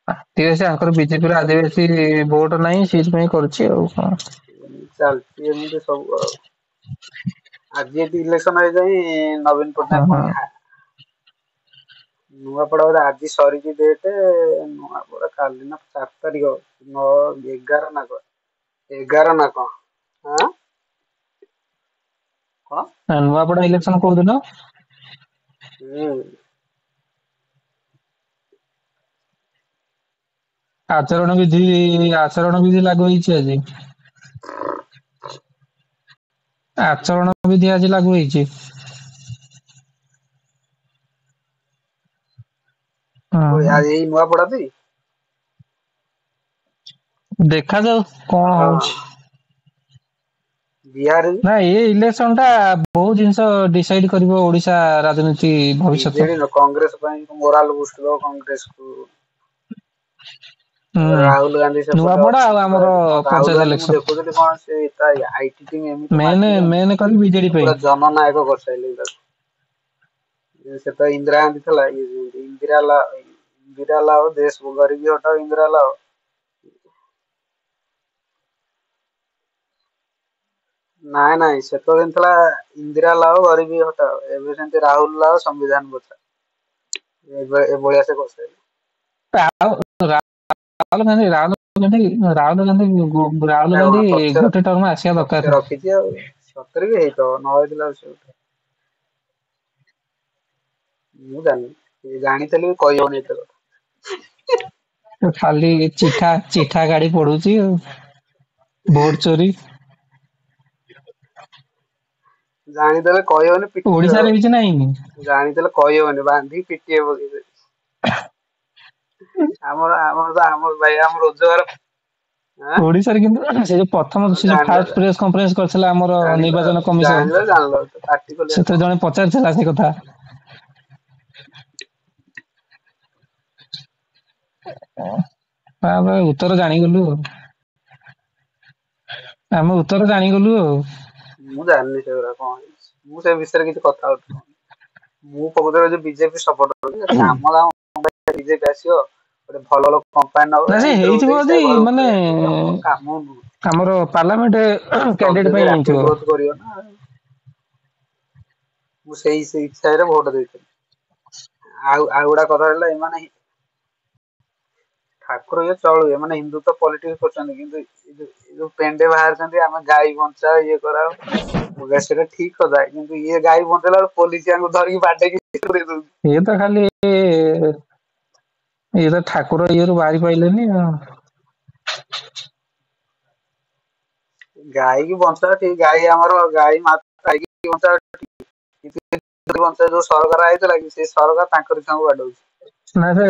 ଆଦିବାସୀ ଆଙ୍କର ବିଜେପିର ଆଦିବାସୀ ଭୋଟ ନାହିଁ, ସେଇଥିପାଇଁ କରୁଛି ଆଉ କଣ। ଚାଲିଛି ଏମିତି ସବୁ ଆଉ। ଆଜି ଏଠି ଇଲେକ୍ସନ ହେଇଯାଇ ନବୀନ ହଁ ପଟ୍ଟନାୟକ ହଁ। ପୁଣି ନୂଆପଡା ବୋଧେ ଆଜି ସରିଛି ଡେଟ୍। ନୂଆପଡା କାଲି ନା 4 ତାରିଖ, 9 11 ନା କଣ, 11 ନା କଣ? ଆଁ କଣ? ନୂଆପଡା ଇଲେକ୍ସନ କୋଉଦିନ? ହୁଁ। ଆଚରଣ ବିଧି ଆଚରଣ ବିଧି ଲାଗୁ ହେଇଛି ଆଜି। ଆଚରଣ ବିଧି ଆଜି ଲାଗୁ ହେଇଛି। ହଁ ହଁ। ଏଇ ନୂଆପଡା ଟି। ଦେଖାଯାଉ କଣ ହଁ ହଉଛି। ବିହାର। ନା, ଏ ଇଲେକ୍ସନ ଟା ବହୁତ ଜିନିଷ ଡିସାଇଡ କରିବ ଓଡିଶା ରାଜନୀତି ଭବିଷ୍ୟତ। ବିଜେଡି ନୁହଁ, କଂଗ୍ରେସ ପାଇଁ ମୋରାଲ ବୁଷ୍ଟ ଦବ କଂଗ୍ରେସକୁ। ହୁଁ। ତାପରେ ରାହୁଲ ଗାନ୍ଧୀ ସେପଟେ ନୂଆପଡା ଆଉ ଅଛନ୍ତି ଆମର ପ୍ରାୟ କଣ ରାହୁଲ ପଞ୍ଚାୟତ ଗାନ୍ଧୀ ମୁଁ ଇଲେକ୍ସନ ଦେଖୁଥିଲି କଣ ସେ ତା IT team ଏମିତି ମେନ୍ ମାତିଛନ୍ତି ମେନ୍ କରି ବିଜେଡି ପାଇଁ। ପୁରା ଜନନାୟକ କରିସାରିଲେଣି ତାକୁ। ସେତେବେଳେ ଇନ୍ଦିରା ଗାନ୍ଧୀ ଥିଲା, ଇଏ ଯେମିତି ଇନ୍ଦିରା ଇନ୍ଦିରା ଲାଓ ଦେଶ ଗରିବୀ ହଟାଓ ଇନ୍ଦିରା ଲାଓ। ନାଇଁ ନାଇଁ, ସେତେବେଳେ ଥିଲା ଇନ୍ଦିରା ଲାଓ ଗରିବୀ ହଟାଓ, ଏବେ ସେମିତି ରାହୁଲ ଲାଓ ସମ୍ବିଧାନ ବଚାଓ। ଏବେ ଏଭଳିଆ ସେ କରିସାରିଲେଣି। ଆଉ ରାହୁଲ ଗାନ୍ଧୀ ରାହୁଲ ଗାନ୍ଧୀ ରାହୁଲ ଗାନ୍ଧୀ ରାହୁଲ ଏଇଟା ଗାନ୍ଧୀ କଣ ତଥ୍ୟ, ଗୋଟେ ଟର୍ମ ଆସିବା ତଥ୍ୟ ଦରକାର। ରଖିଛି ଆଉ ସତରେ ବି ହେଇଥିବ, ନ ହେଇଥିଲା ଆଉ ସେ ମୁଁ ଜାଣିନି, ଜାଣିଥିଲି ବି କହିହବନି ଏତେ କଥା। ଖାଲି ଚିଠା ଚିଠା ଗାଡି ପଡୁଛି ଆଉ ଭୋଟ ଚୋରି। ଜାଣିଦେଲେ କହିହବନି, ପିଟି ଓଡିଶାରେ କିଛି ନାହିଁ। ଜାଣିଦେଲେ କହିହବନି, ବାନ୍ଧିକି ପିଟିଏ ପକେଇଦେବେ। ଆମର ଆମର ତ ଆମ ଭାଇ ଆମ ରୋଜଗାର। ଆଁ? ଓଡିଶାରେ କିନ୍ତୁ ସେ ଯୋଉ ପ୍ରଥମ ହଁ ସେ ଯୋଉ ଜାଣିଲ ଫାଷ୍ଟ ପ୍ରେସ କନଫରେନ୍ସ କରିଥିଲା ଆମର ଜାଣିଲ ନିର୍ବାଚନ କମିଶନ, ଜାଣିଲ ଜାଣିଲ ତ ପାଟି ଖୋଲିବାରେ ସେଥିରେ କଣ ଜଣେ ଅଛି। ପଚାରିଥିଲା ସେ କଥା। ଆମେ ଉତ୍ତର ଜାଣିଗଲୁ ଆଉ। ଆମେ ଉତ୍ତର ଜାଣିଗଲୁ ଆଉ। ମୁଁ ଜାଣିନି ସେଗୁରା କଣ ହେଇଛି, ମୁଁ ସେ ବିଷୟରେ କିଛି କଥା ଉଠଉନି। ମୁଁ ପ୍ରକୃତରେ ଯୋଉ ବିଜେପି ସପୋର୍ଟର, କାମ ଦାମ ବିଜେପି ଆସିବ ଗୋଟେ ଭଲ ଭଲ କମ୍ପାନୀ ନା ନବ ସେ ଇଣ୍ଟରଭ୍ୟୁ ହେଇଥିବ ଦେଇ ଯଦି ସେ ଘରକୁ ମାନେ ପଳେଇ ଆସିବ, ଆମର କାମ ନୁହଁ। ଆମର ପାର୍ଲାମେଣ୍ଟ ଜଲ୍ଦି କ୍ୟାଣ୍ଡିଡେଟ ଜଲ୍ଦି ପାଇଁ ରାପିଡ ହେଇଥିବ। ଗ୍ରୋଥ କରିବ ନା। ମୁଁ ସେଇ ସେଇ ଇଚ୍ଛାରେ ଭୋଟ ଦେଇଥିଲି। ଆଉ ଆଉ ଗୁଟା କଥା ହେଲା ଏମାନେ ଠାକୁର ଇଏ ଚଳୁ, ଏମାନେ ହିନ୍ଦୁତ୍ୱ ପଲିଟିକ୍ସ କରୁଛନ୍ତି, କିନ୍ତୁ ଏ ଯୋଉ ପେଣ୍ଡେ ବାହାରିଛନ୍ତି ଆମେ ଗାଈ ବଞ୍ଚାଅ ଇଏ କରାଅ, ମୁଁ କହିଲି ସେଇଟା ଠିକ କଥା, କିନ୍ତୁ ଇଏ ଗାଈ ବଞ୍ଚେଇଲା ବେଳକୁ ପୋଲିସ ୟାଙ୍କୁ ଧରିକି ବାଡେଇକି ପୁରେଇ ଦଉଛି। ଇଏ ତ ଖାଲି ଇଏ ତ ଠାକୁର ଇଏରୁ ବାହାରି ପାଇଲେନି ଆଉ। ଗାଈ କି ବଞ୍ଚାଅ ଠିକ, ଗାଈ ଆମର ଗାଈ ମାତା, ଗାଈ କି ବଞ୍ଚାଅ ଠିକ, କିନ୍ତୁ ବଞ୍ଚାଅ ଯୋଉ ସରକାର ଆଇଥିଲା କି ସେ ସରକାର ତାଙ୍କରି ଛୁଆଙ୍କୁ ବାଡଉଛି। ନା ସେ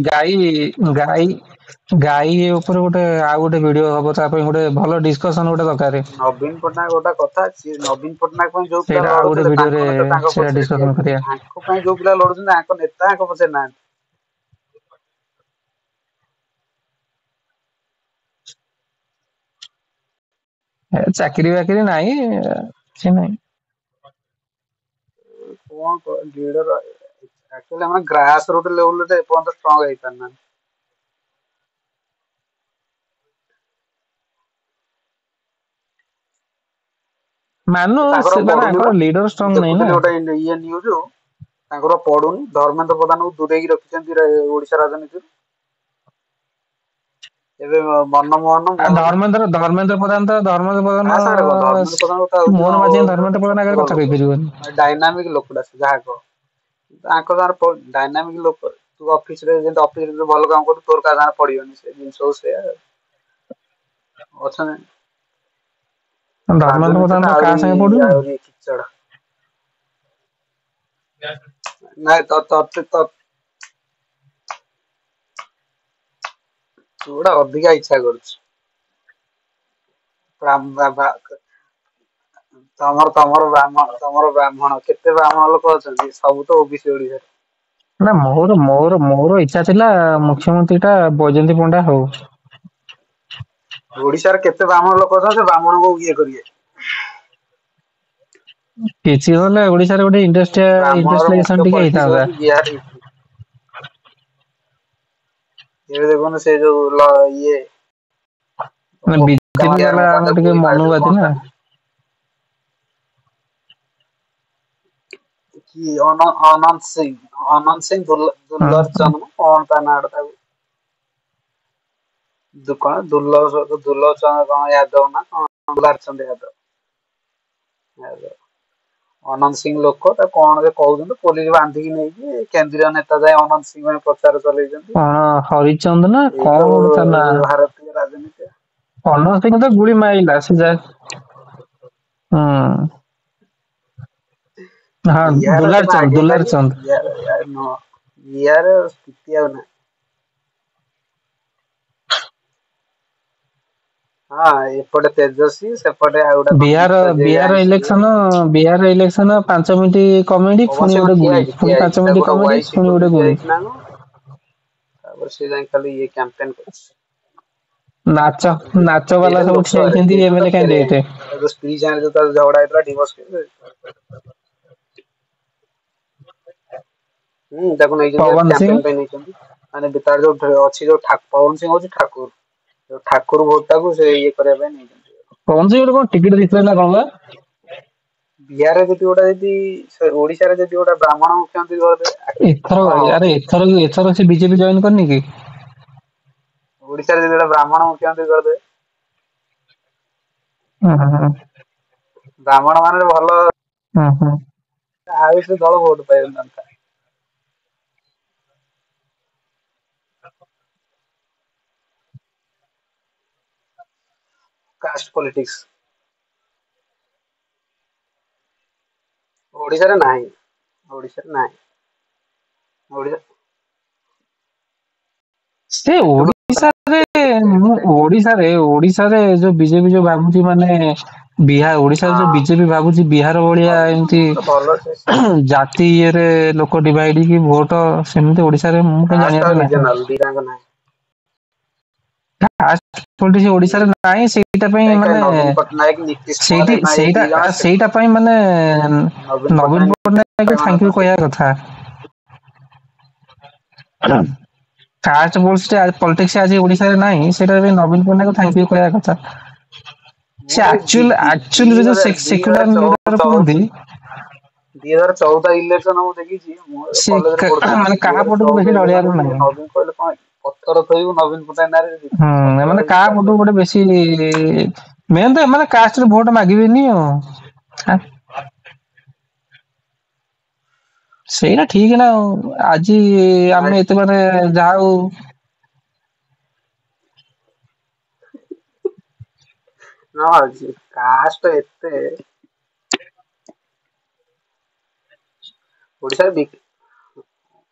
ଗାଈ ଗାଈ ଗାଈ ଉପରେ ଗୋଟେ ଆଉ ଗୋଟେ ଭିଡିଓ ହବ, ତା ପାଇଁ ଗୋଟେ ଭଲ ଡିସ୍କସନ ଗୋଟେ ଦରକାର। ନବୀନ ପଟ୍ଟନାୟକ ଗୋଟେ କଥା, ସିଏ ନବୀନ ପଟ୍ଟନାୟକ ପାଇଁ ଯୋଉ ପିଲା ସେଇଟା ଆଉ ଗୋଟେ ଲଢୁଥିଲେ ଭିଡିଓରେ ତାଙ୍କ ନେତା ତାଙ୍କ ସେଇଟା ପଛରେ ଠିଆ ଡିସ୍କସନ ହେଇଥିଲେ, କରିବା। ଆଙ୍କ ପାଇଁ ଯୋଉ ପିଲା ଲଢୁଛନ୍ତି ଆଙ୍କ ନେତା ଆଙ୍କ ପଛରେ ନାହାନ୍ତି। ଏ ଚାକିରି ବାକିରି ନାହିଁ, କିଛି ନାହିଁ। କଣ ଲିଡର ଆକ୍ଚୁଆଲି ଆମର ଗ୍ରାସ ରୁଟ୍ ଲେବୁଲରେ ଏପର୍ଯ୍ୟନ୍ତ ଷ୍ଟ୍ରଙ୍ଗ ହେଇପାରୁନାହାନ୍ତି। ମାନୁ ତାଙ୍କର ସେ ମାନେ ପଡୁନି ଆଙ୍କର ବା। ଲିଡର ମୁଁ ଷ୍ଟ୍ରଙ୍ଗ ନାହିଁ ନା। ଦେଖୁଥିଲି ଗୋଟେ ଇଏ ନ୍ୟୁଜ, ତାଙ୍କର ପଡୁନି। ଧର୍ମେନ୍ଦ୍ର ପ୍ରଧାନଙ୍କୁ ଦୂରେଇକି ରଖିଛନ୍ତି ଓଡିଶା ରାଜନୀତିରୁ। ଏବେ ମନମୋହନ ଆଉ ଧର୍ମେନ୍ଦ୍ର ଧର୍ମେନ୍ଦ୍ର ପ୍ରଧାନ ତ ଧର୍ମେନ୍ଦ୍ର କାହା ପ୍ରଧାନ, ସାଙ୍ଗରେ କଣ? ଧର୍ମେନ୍ଦ୍ର ପ୍ରଧାନ କଥା ହଉଛି ମୋହନ କଣ ମାଝୀ, ଗୋଟେ ଧର୍ମେନ୍ଦ୍ର ପ୍ରଧାନ ଆଗରେ ଚତୁର କଥା ଲୋକ, କହିପାରିବନି। ଡାଇନାମିକ ଲୋକଟା ସେ ଯାହା କହ। ତାଙ୍କ ସାଙ୍ଗରେ ଡାଇନାମିକ ଲୋକ, ତୁ ଅଫିସରେ ଯେମିତି ଅଫିସରେ ଭଲ କାମ କରୁ, ତୋର କାହା ସାଙ୍ଗରେ ପଡିବନି, ସେ ଜିନିଷ ସେଇଆ ଅଛନ୍ତି। ଧର୍ମେନ୍ଦ୍ର ରାଜନୀତି ପ୍ରଧାନ ତ ବା ଆହୁରି କାହା ସାଙ୍ଗେ ପଡୁନି। ଆହୁରି ଖିଚଡ। ନାଇଁ ତ ତତେ ତ ତୁ ଗୋଟେ ଅଧିକା ଇଚ୍ଛା କରୁଛୁ। ତମର ତମର ବ୍ରାହ୍ମଣ, ତମର ବ୍ରାହ୍ମଣ କେତେ ବ୍ରାହ୍ମଣ ଲୋକ ଅଛନ୍ତି? ସବୁ ତ ଓବିସି ଓଡିଶାରେ। ନା, ମୋର ମୋର ମୋର ଇଚ୍ଛା ଥିଲା ମୁଖ୍ୟମନ୍ତ୍ରୀ ଟା ବୈଜୟନ୍ତୀ ପଣ୍ଡା ହଉ। ଓଡିଶାରେ କେତେ ବ୍ରାହ୍ମଣ ଲୋକ ଅଛନ୍ତି, ସେ ବ୍ରାହ୍ମଣଙ୍କୁ ଇଏ କରିବେ? କିଛି ହେଲେ ଓଡିଶାରେ ଗୋଟେ ଇଣ୍ଡଷ୍ଟ୍ରି ବ୍ରାହ୍ମଣର ଇଣ୍ଡଷ୍ଟ୍ରିଆଲାଇଜେସନ ମୁଖ୍ୟ ଟିକେ ପଲିଟିକ୍ସ ହେଇଥାନ୍ତା। ହଉଛି ବିହାର, ୟୁପି। ଏବେ ଦେଖୁନୁ ସେ ଯୋଉ ଇଏ ମାନେ ବୋକା ବିଜେପି ମାରିଆ ବାଲା କଣ ଆମର ତାକୁ ଟିକେ ଗୁଳି ମାରିଦେଲେ ମନୁବାଦି କଣ ନା। ତା ନା କି ଅନନ୍ତ ସିଂ, ଅନନ୍ତ ସିଂ ହଁ ଦୁଲ୍ଲର ହଁ। ଚନ୍ଦ ନା କଣ ତା ନାଁ ତାକୁ, କଣ ଦୁର୍ଲଭ ଦୁର୍ଲଭ ଚନ୍ଦ କଣ ୟାଦବ ନା କଣ ଦୁଲାର ଚନ୍ଦ ୟାଦବ। ୟାଦବ। ଅନନ୍ତ ସିଂ ଲୋକ ତା କଣ ଯେ କହୁଛନ୍ତି, ପୋଲିସ ବାନ୍ଧିକି ନେଇକି କେନ୍ଦ୍ରୀୟ ନେତା ଯାଇ ଅନନ୍ତ ସିଂ ପାଇଁ ପ୍ରଚାର ଚଲେଇଛନ୍ତି। କଣ ହରିଚନ୍ଦ ନା ଏଇ କଣ ତ ଗୋଟେ ତା ନା। ଭାରତୀୟ ରାଜନୀତି। ଅନନ୍ତ ସିଂ ତ ଗୁଳି ମାଇଲା ସେ ଯା। ହୁଁ। ହଁ, ବିହାର ଦୁଲାର ସିନା ଚନ୍ଦ, ଆଗେଇ ଦୁଲାର ପାରିବ ଚନ୍ଦ। ବିହାର ନୁହଁ, ବିହାର ସ୍ଥିତି ଆଉ ନାହିଁ। ହଁ, ଏପଟେ ତେଜସ୍ୱୀ, ସେପଟେ ଆଉ ଗୋଟେ କଣ ବିହାର ଗୀତ ଯିଏ ବିହାର ଆଇଁଷ ଯିଏ। Election, Bihar election 5 minute comedy, Pawan ପୁଣି ସିଂ ଗୋଟେ ଠିଆ ଗୁଳି, ହେଇଛି, ଠିଆ ପୁଣି ହେଇଛି, ପାଞ୍ଚ ତାକୁ ମିନିଟ ଗୋଟେ କମେଡି, ୱାଇ ପୁଣି ସିମ୍ବଲ ଗୋଟେ ଦିଆ ଗୁଳି। ହେଇଛି ନା କଣ? ତାପରେ ସେ ଯାଇ ଖାଲି ଇଏ କ୍ୟାମ୍ପେନ କରୁଛି। ନାଚ ନାଚ ବାଲା ସେଇଟା ସବୁ ଠିଆ ଲୋକସଭାରେ ହେଇଛନ୍ତି ଏଇଠୁ ତ ଏମଏଲଏ ଫେରେ କ୍ୟାଣ୍ଡିଡେଟ। ତା ଯୋଉ ସ୍ତ୍ରୀ ସାଙ୍ଗରେ ଯୋଉ ତାର ଝଗଡା ହେଇଥିଲା ଡିଭୋର୍ସ। ହୁଁ, ତାକୁ ନେଇଛନ୍ତି ପବନ ସିଂ। କ୍ୟାମ୍ପେନ ପାଇଁ ନେଇଛନ୍ତି। ମାନେ ତାର ଯୋଉ ଅଛି ଯୋଉ ପବନ ସିଂ ହଉଛି ଠାକୁର, ଯୋଉ ଠାକୁର ଭୋଟ ଟାକୁ ସେ ଇଏ କରିବା ପାଇଁ ନେଇଛନ୍ତି। ପବନ ସିଂ ଗୋଟେ କଣ ଟିକେଟ ଦେଇଥିଲେ ନା କଣ ବା? ବିହାରରେ ଯଦି ଗୋଟେ ଯଦି ଓଡିଶାରେ ଯଦି ଗୋଟେ ବ୍ରାହ୍ମଣ ମୁଖ୍ୟମନ୍ତ୍ରୀ କରିଦେବେ ଏଥର କଣ ହବ? ଆରେ ଏଥର ଏଥର ସେ ବିଜେପି ଜଏନ କରିନି କି? ଓଡିଶାରେ ଯଦି ଗୋଟେ ବ୍ରାହ୍ମଣ ମୁଖ୍ୟମନ୍ତ୍ରୀ କରିଦେବେ, ହୁଁ ହୁଁ ବ୍ରାହ୍ମଣ ମାନେ ଭଲ, ହୁଁ ହୁଁ। ଆଉ ସେ ଦଳ ଭୋଟ ପାଇବେନି। କାଷ୍ଟ ପଲିଟିକ୍ସ ଓଡିଶାରେ ନାହିଁ, ଓଡିଶାରେ ନାହିଁ। ଓଡିଶା ସେ ଓଡିଶାରେ, ମୁଁ ଓଡିଶାରେ ଓଡିଶାରେ ଯୋଉ ବିଜେପି ଯୋଉ ଭାବୁଛି ମାନେ ବିହାର, ଓଡିଶାରେ ଯୋଉ ହଁ, ବିଜେପି ଭାବୁଛି ବିହାର ଭଳିଆ ନବୀନ ଏମିତି ଗୋଟେ ଭଲ ସେ। ଜାତି ଇଏରେ ଲୋକ ଡିଭାଇଡ ହେଇକି ଭୋଟ, ସେମିତି ଓଡିଶାରେ ମୁଁ କାଇଁ କାଷ୍ଟ ଆଉ ଜାଣିବାରେ ନାହିଁ। ରିଜନାଲ ଦିଟାଙ୍କ ନାହିଁ। କାଷ୍ଟ ପଲିଟିକ୍ସ ହୁଁ। ଓଡିଶାରେ ନାହିଁ, ସେଇଟା ପାଇଁ କାହିଁ କାହିଁ ମାନେ ନବୀନ ପଟ୍ଟନାୟକ, ନୀତିଶ କୁମାର ସେଇଠି ଏମାନେ ଏଇ ସେଇଟା ଦି ଜଣ ସେଇଟା ସେଟେଲ। ପାଇଁ ମାନେ ନବୀନ ନବୀନ ପଟ୍ଟନାୟକ, ନୀତିଶ ପଟ୍ଟନାୟକ କୁମାର thank you ଏମାନେ କହିବା ସେଟେଲ। କଥା। କାଷ୍ଟ ପଲିଟିକ୍ସ ଆଜି ଓଡିଶାରେ ନାହିଁ, ସେଇଟା ପାଇଁ ନବୀନ ପଟ୍ଟନାୟକ thank you କହିବା କଥା। ମୁଁ ସେ ତ ଦି ଆକ୍ଚୁଆଲ ଦି ଦି ଆକ୍ଚୁଆଲିରେ ଯୋଉ ହଜାର ଦି ହଜାର ସେକ୍ୟୁଲାର ଲିଡର ଚଉଦ କୁହନ୍ତି, 2014 ଇଲେକ୍ସନ ମୁଁ ଦେଖିଛି। ମୁଁ ସେ କଲେଜରେ ପଢୁଥିଲି, ମାନେ ଦି କାହା ହଜାର ପଟକୁ ଚଉଦ ବେଶୀ ଇଲେକ୍ସନ ଡରିବାର ଦେଖିଛି। ନାହିଁ। ନବୀନ କହିଲେ କଣ ପଥର ଥୋଇବୁ ନବୀନ ପଟ୍ଟନାୟକ ନାଁରେ ହୁଁ, ଜିତିବୁ, ପଥର ମାନେ ହେଇ କାହା ଚାଲିବ। ପଟକୁ ଗୋଟେ ବେଶୀ ମେନ୍ ତ ଏମାନେ କାଷ୍ଟରେ ଭୋଟ ମାଗିବେନି ଆଉ। ଆ, ସେଇଟା ଠିକ ନା ଆଉ। ଆଜି ନାଇଁ ଆମେ ଏତେ ମାନେ ଯାହା ହଉ। ନା, କାଷ୍ଟ ଏତେ ଓଡିଶାରେ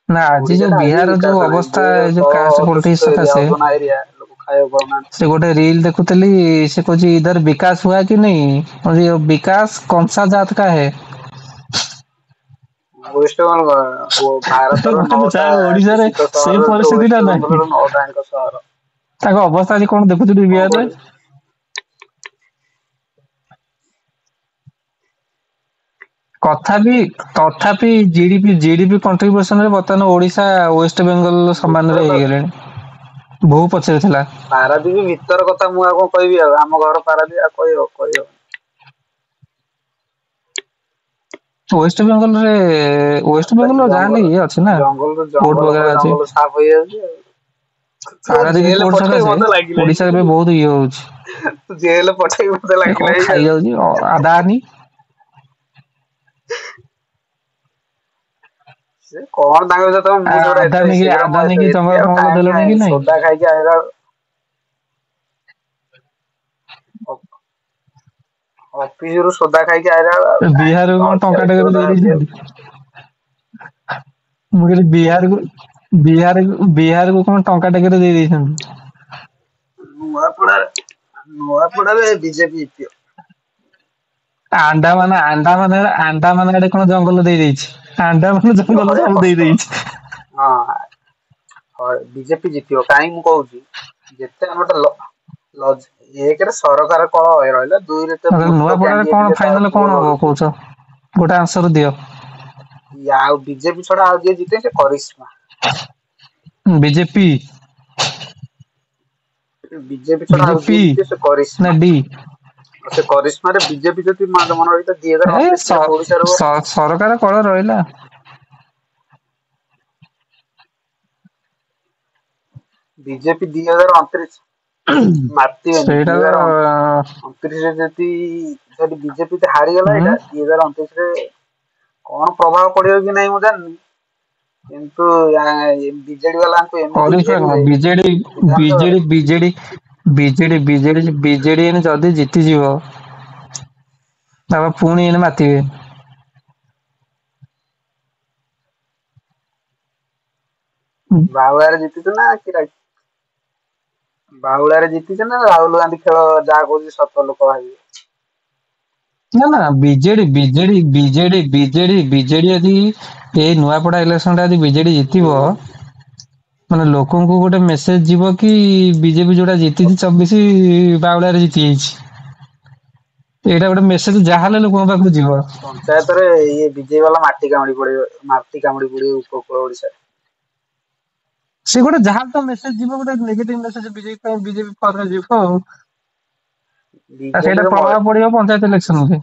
ନା, ଆଜି ଯୋଉ ଓଡିଶାରେ ଆଜି ବିହାର ଯୋଉ ବିକାଶ ନାହିଁ। ଅବସ୍ଥା, ଯୋଉ ଏ ଯୋଉ ତଳ କାଷ୍ଟ ପଲିଟିକ୍ସ ଅଧ୍ୟୁଷିତ ଏରିଆ, ସକାଶେ, ଅଜନା ଏରିଆ, ଲୋକ ଖାଇବାକୁ ପାଉନାହାନ୍ତି। ସେ ଗୋଟେ ରିଲ ଦେଖୁଥିଲି, ସେ କହୁଛି ଇଧର ବିକାଶ ହୁଆ କି नहीं, और ये विकास कौन सा जात का है। ୱେଷ୍ଟବେଙ୍ଗଲ ଭାରତର ମାନେ ନଅଟା ଯାହା ଓଡିଶାରେ ଦୂଷିତ ସେଇ ସହର ଭିତରୁ ପରିସ୍ଥିତି ଟା ନାହିଁ। ୱେଷ୍ଟବେଙ୍ଗଲର ନଅଟା ଯାକ ସହର। ତାଙ୍କ ଅବସ୍ଥା ଆଜି କଣ ଦେଖୁଛୁ କଣ ବିହାରରେ। କରିବୁ? କଥାପି ତଥାପି ଜିଡିପି କଣ୍ଟ୍ରିବ୍ୟୁସନରେ ବର୍ତ୍ତମାନ ଓଡିଶା ୱେଷ୍ଟବେଙ୍ଗଲ ଭିତର ସମାନରେ କ ହେଇଗଲେଣି। ବହୁ ପଛରେ ଥିଲା। ପାରାଦୀପ ଭିତର କଥା ମୁଁ ଆଉ କଣ କହିବି? ଆଉ ଆମ ଘର ପାରାଦୀପ, ଆଉ କହିବ କହିବ। ୱେଷ୍ଟବେଙ୍ଗଲରେ, ୱେଷ୍ଟବେଙ୍ଗଲ ଯାହାହେଲେ ଜଙ୍ଗଲ ଇଏ ଅଛି ନା, ଜଙ୍ଗଲରୁ ପୋର୍ଟ ଜଙ୍ଗଲ ବଗେରା ପରେ ଅଛି। ଜଙ୍ଗଲ ସାଫ ହେଇଯାଉଛି ଆଉ। ତୁ ପାରାଦୀପ ଜେଲ ପୋର୍ଟ ପଠେଇବୁ ସକାଶେ ମତେ ଲାଗିଲାଣି। ଓଡିଶାରେ ଏବେ ବହୁତ ଇଏ ହଉଛି। ତୁ ଜେଲ ପଠେଇବୁ ମତେ ଏ କଣ ଲାଗିଲାଣି ଖାଇ ଆଉ। ଯାଉଛି ଆଦାନୀ। ସେ କଣ ତାଙ୍କ ଭିତରେ ତମେ, ମୁଁ ସେଗୁରା ଏତେ ଆଦାନୀ କି ସେଗୁରା ମୁଁ ଆଦାନୀ ଏତେ କି ଏତେ ଜଙ୍ଗଲ ଆଉ ଫଙ୍ଗଲ ଟାଇମ ଦେଲଣି କାହିଁ କି ନାଇଁ? ସୋଦା ଖାଇକି ଆଇଲା ଅଫିସ ରୁ ସୋଦା ଖାଇକି ଆଇଲା ବେଳକୁ ଆଉ ଟାଇମ ବିହାରକୁ କଣ କଣ ଅଛି ଟଙ୍କା ଆଉ ଟେ ଏତେ ଦେଇ କଥା ଭାବିବାକୁ। ଦେଇଛନ୍ତି? ମୁଁ କହିଲି ବିହାରକୁ, ବିହାରକୁ କଣ ଟଙ୍କା ଟେକରେ ଦେଇ ଦେଇଛନ୍ତି? ନୂଆପଡାରେ ନୂଆପଡାରେ ବିଜେପି ଜିତିବ। ଆଣ୍ଡାମାନ ଆଣ୍ଡାମାନ ଆଣ୍ଡାମାନ ଆଡେ କଣ ଜଙ୍ଗଲ ଦେଇ ଦେଇଛି। ଆଣ୍ଡାମାନ ଜିତିବ ଜଙ୍ଗଲ ହରେଇବା ସବୁ ଦେଇ କଷ୍ଟ। ଦେଇଛି। ହଁ, ବିଜେପି ଜିତିବ କାହିଁକି ମୁଁ କହୁଛି। ଯେତେ ଆମର ଏକରେ ସରକାର କଳ ରହିଲା, ଦୁଇରେ ତ ମୂର୍ଖ ନୂଆପଡାରେ କ୍ୟାଣ୍ଡିଡେଟ କଣ ଯେ ତାର ଫାଇନାଲ ପୁଅ କଣ ହବ ଲଢୁଛି। କହୁଛ? ଗୋଟେ ଆନ୍ସର ଦିଅ। ଆଉ ବିଜେପି ଛଡା ଆଉ ଯିଏ ଜିତେ ସେ କରିସ୍ମା। ବିଜେପି। ବିଜେପି ଛଡା ଆଉ ବିଜେପି ଯିଏ ଜିତିବ ସେ ନା କରିସ୍ମା। ଡି? ଆଉ ସେ କରିସ୍ମାରେ ବିଜେପି ଯଦି ମନେ ରଖିଥା ଦି ହଜାର ଏ ଅଣତିରିଶରେ ଓଡିଶାରୁ ସରକାର କଳ ରହିଲା। ବିଜେପି 2029 ମାତିବେନି ସେଇଟା ଦି ତ ହଜାର ଅଣତିରିଶରେ ଯଦି ସେଠି ବିଜେପି ହାରିଗଲା, ହୁଁ ଏଇଟା 2029ରେ କଣ ପ୍ରଭାବ ପଡିବ କି ନାଇଁ ମୁଁ ଜାଣିନି, କିନ୍ତୁ ବିଜେଡି ବାଲାଙ୍କୁ ଏମିତି କରିସ୍ମା କଣ ଘେରିବେ ବିଜେଡି, ବିଧାନସଭାରେ। BJD BJD BJD BJD BJD ଏଇନେ ଯଦି ଜିତିଯିବ, ତାପରେ ପୁଣି ଏଇନେ ମାତିବେ। ବାଉଳାରେ ଜିତିଛୁ ନା କି ବାଉଳାରେ ଜିତିଛ ନା ରାହୁଲ ଗାନ୍ଧୀ ଖେଳ ଯାହା କହୁଛି ସତ ଲୋକ ଭାବିବେ। ନା ନା, BJD BJD BJD BJD BJD ଯଦି ଏଇ ନୂଆପଡା ଇଲେକ୍ସନ ଟା ଯଦି ବିଜେଡି ଜିତିବ, ହୁଁ। ମାନେ ଲୋକଙ୍କୁ ଗୋଟେ ମେସେଜ ଯିବ କି ବିଜେପି ଯୋଉଟା ଜିତିଛି 24 ବାଉଳାରେ ଜିତି ଯାଇଛି। ଏଇଟା ଗୋଟେ ମେସେଜ ଯାହାହେଲେ ଲୋକଙ୍କ ପାଖକୁ ଯିବ। ପଞ୍ଚାୟତରେ ଇଏ ବିଜେପି ବାଲା ମାଟି କାମୁଡି ପଡିବ, ମାଟି କାମୁଡି ପଡିବ ଉପକୂଳ ଓଡିଶାରେ। ସେ ଗୋଟେ ଯାହା ତ ମେସେଜ ଯିବ, ଗୋଟେ ନେଗେଟିଭ ମେସେଜ ବିଜେପି ପାଇଁ, ବିଜେପି ଫରରେ ଯିବ ଆଉ। ଆଉ ସେଇଟା ବିଜେଡିର ପ୍ରଭାବ ପଡିବ ପଞ୍ଚାୟତ ଇଲେକ୍ସନରେ।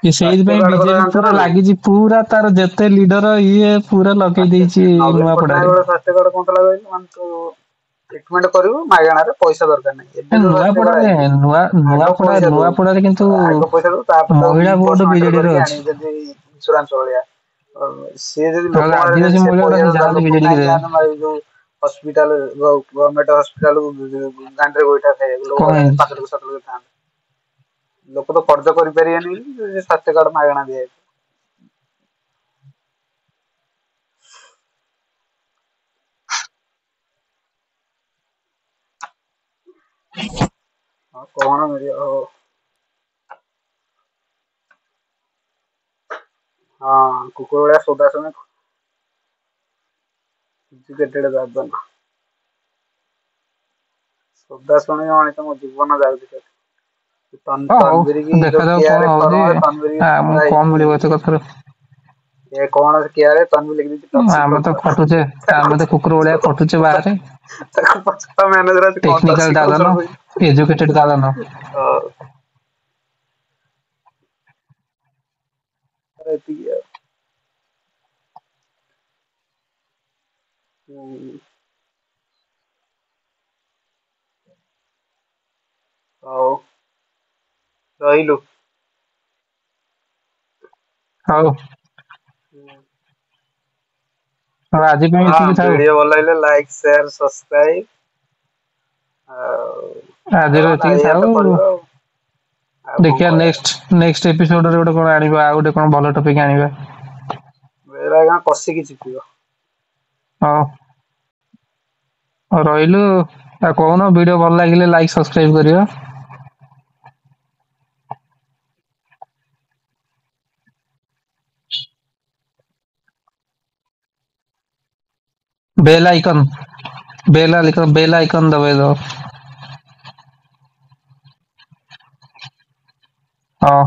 କି ସ୍ୱାସ୍ଥ୍ୟ ସେଇଥିପାଇଁ କାର୍ଡ କଥା ବିଜେପି ଜାଣିଛ ପୁରା ନା ବେ? ଲାଗିଛି, ପୁରା ତାର ଯେତେ ଲିଡର ଇଏ ପୁରା ଲଗେଇ ସ୍ୱାସ୍ଥ୍ୟ ଦେଇଛି ନବୀନ ପଟ୍ଟନାୟକ ନୂଆପଡାରେ। ବେଳେ ସ୍ୱାସ୍ଥ୍ୟ କାର୍ଡ କଣ ଥିଲା କହିଲୁ? ମାନେ ତୁ ଟ୍ରିଟମେଣ୍ଟ କରିବୁ ମାଗଣାରେ, ପଇସା ଦରକାର ନାହିଁ। ଏବେ ଯୋଉ ସ୍ୱାସ୍ଥ୍ୟ କାର୍ଡ ନୂଆପଡାରେ ଆଇଛି ନୂଆ ଆଗ ନୂଆପଡା ପଇସା ଦବୁ, ନୂଆପଡାରେ କିନ୍ତୁ ଆଗ ପଇସା ଦବୁ, ତାପରେ ତାକୁ ମହିଳା ଭୋଟ ରିଇମ୍ବର୍ସମେଣ୍ଟ ବିଜେଡିର କରିକି ଅଛି। ଆଣିବୁ ଯେମିତି ଇନ୍ସୁରାନ୍ସ ଭଳିଆ। ସିଏ ଯଦି ତାହେଲେ ଲୋକମାନେ ଯଦି ଆଦିବାସୀ ସେ ମହିଳା ଗୁଡା ପଇସା ସେ ଦଉ, ଯାହାହେଲେ ଲୋକ ବିଜେଡି କି କାହିଁକି ଦେବେ। ଯାଆନ୍ତେ ଯୋଉ ହସ୍ପିଟାଲ, ଗଭର୍ଣ୍ଣମେଣ୍ଟ ହସ୍ପିଟାଲ ଗାଣ୍ଡିରେ ଗୋଇଠା ଖାଇବାକୁ ଲୋକ କଣ ହେଇଛି? 5 ଲକ୍ଷ 7 ଲକ୍ଷ ଥାଆନ୍ତେ। ଲୋକ ତ କର୍ଜ କରିପାରିବେନି ସ୍ୱାସ୍ଥ୍ୟ କାର୍ଡ ମାଗଣା ଦିଆଯାଇଛି। ହଁ, କଣ ମିଳିବ ହଉ। ହଁ, କୁକୁର ଭଳିଆ ସୋଦା ଶୁଣି ଏଜୁକେଟେଡ୍ ଦାଦନ। ସୋଦା ଶୁଣି ମଣିଷ ମୋ ଜୀବନ ଯାଉଛି ଖାଲି। ହଁ ହଉ, ତନବୀର କି ଯୋଉ ଦେଖାଯାଉ କଣ କେଆରେ ହଉଛି। ଫର୍ମରେ ତନବୀର ଆମକୁ ପୁରା କଣ ହେଇଛି। ମିଳିବ ଏତେ କଥାରୁ। ଏ କଣ କେଆରେ ତନବୀର ଲେଖିଦେଇଛି ଟକ୍ସିକ ଆମେ ତ କଲଚର। ଖଟୁଛେ, ତାକୁ ଆମେ ତ କୁକୁର ଭଳିଆ ଖଟୁଛେ ବାହାରେ। ତାକୁ ପଚାର ମ୍ୟାନେଜର ଆଜି କଣ ଟେକ୍ନିକାଲ ଟକ୍ସିକ ଦାଦନ, କଲଚର କହିଛି। ଏଜୁକେଟେଡ ଦାଦନ। ହଉ, ଏତିକି ଆଉ। ହୁଁ, ହଉ, ରହିଲୁ। ହଉ, ହଉ ଆଜି ପାଇଁ ହଁ, ଏତିକି ଥାଉ। ଭିଡିଓ ଭଲ ଲାଗିଲେ ଲାଇକ୍ ସେୟାର ସବସ୍କ୍ରାଇବ। ଆଉ ଆଜିର ଆଉ ଏତିକି ଏଇଆ ଥାଉ। ତ କରିବ ଆଉ ଆଉ କଣ ଦେଖିବା କହିବା। ନେକ୍ସଟ ନେକ୍ସଟ ଏପିସୋଡରେ ଗୋଟେ କଣ ଆଣିବା, ଆଉ ଗୋଟେ କଣ ଭଲ ଟପିକ ଆଣିବା। ଏଗୁରା କଣ କଷିକି ଚିପିବ। ହଉ, ରହିଲୁ। ଆଉ କହୁନ, ଭିଡିଓ ଭଲ ଲାଗିଲେ ଲାଇକ୍ ସବସ୍କ୍ରାଇବ କରିବ। Bell icon, bell icon, bell icon ଦବେଇ ଦବ। ହଁ।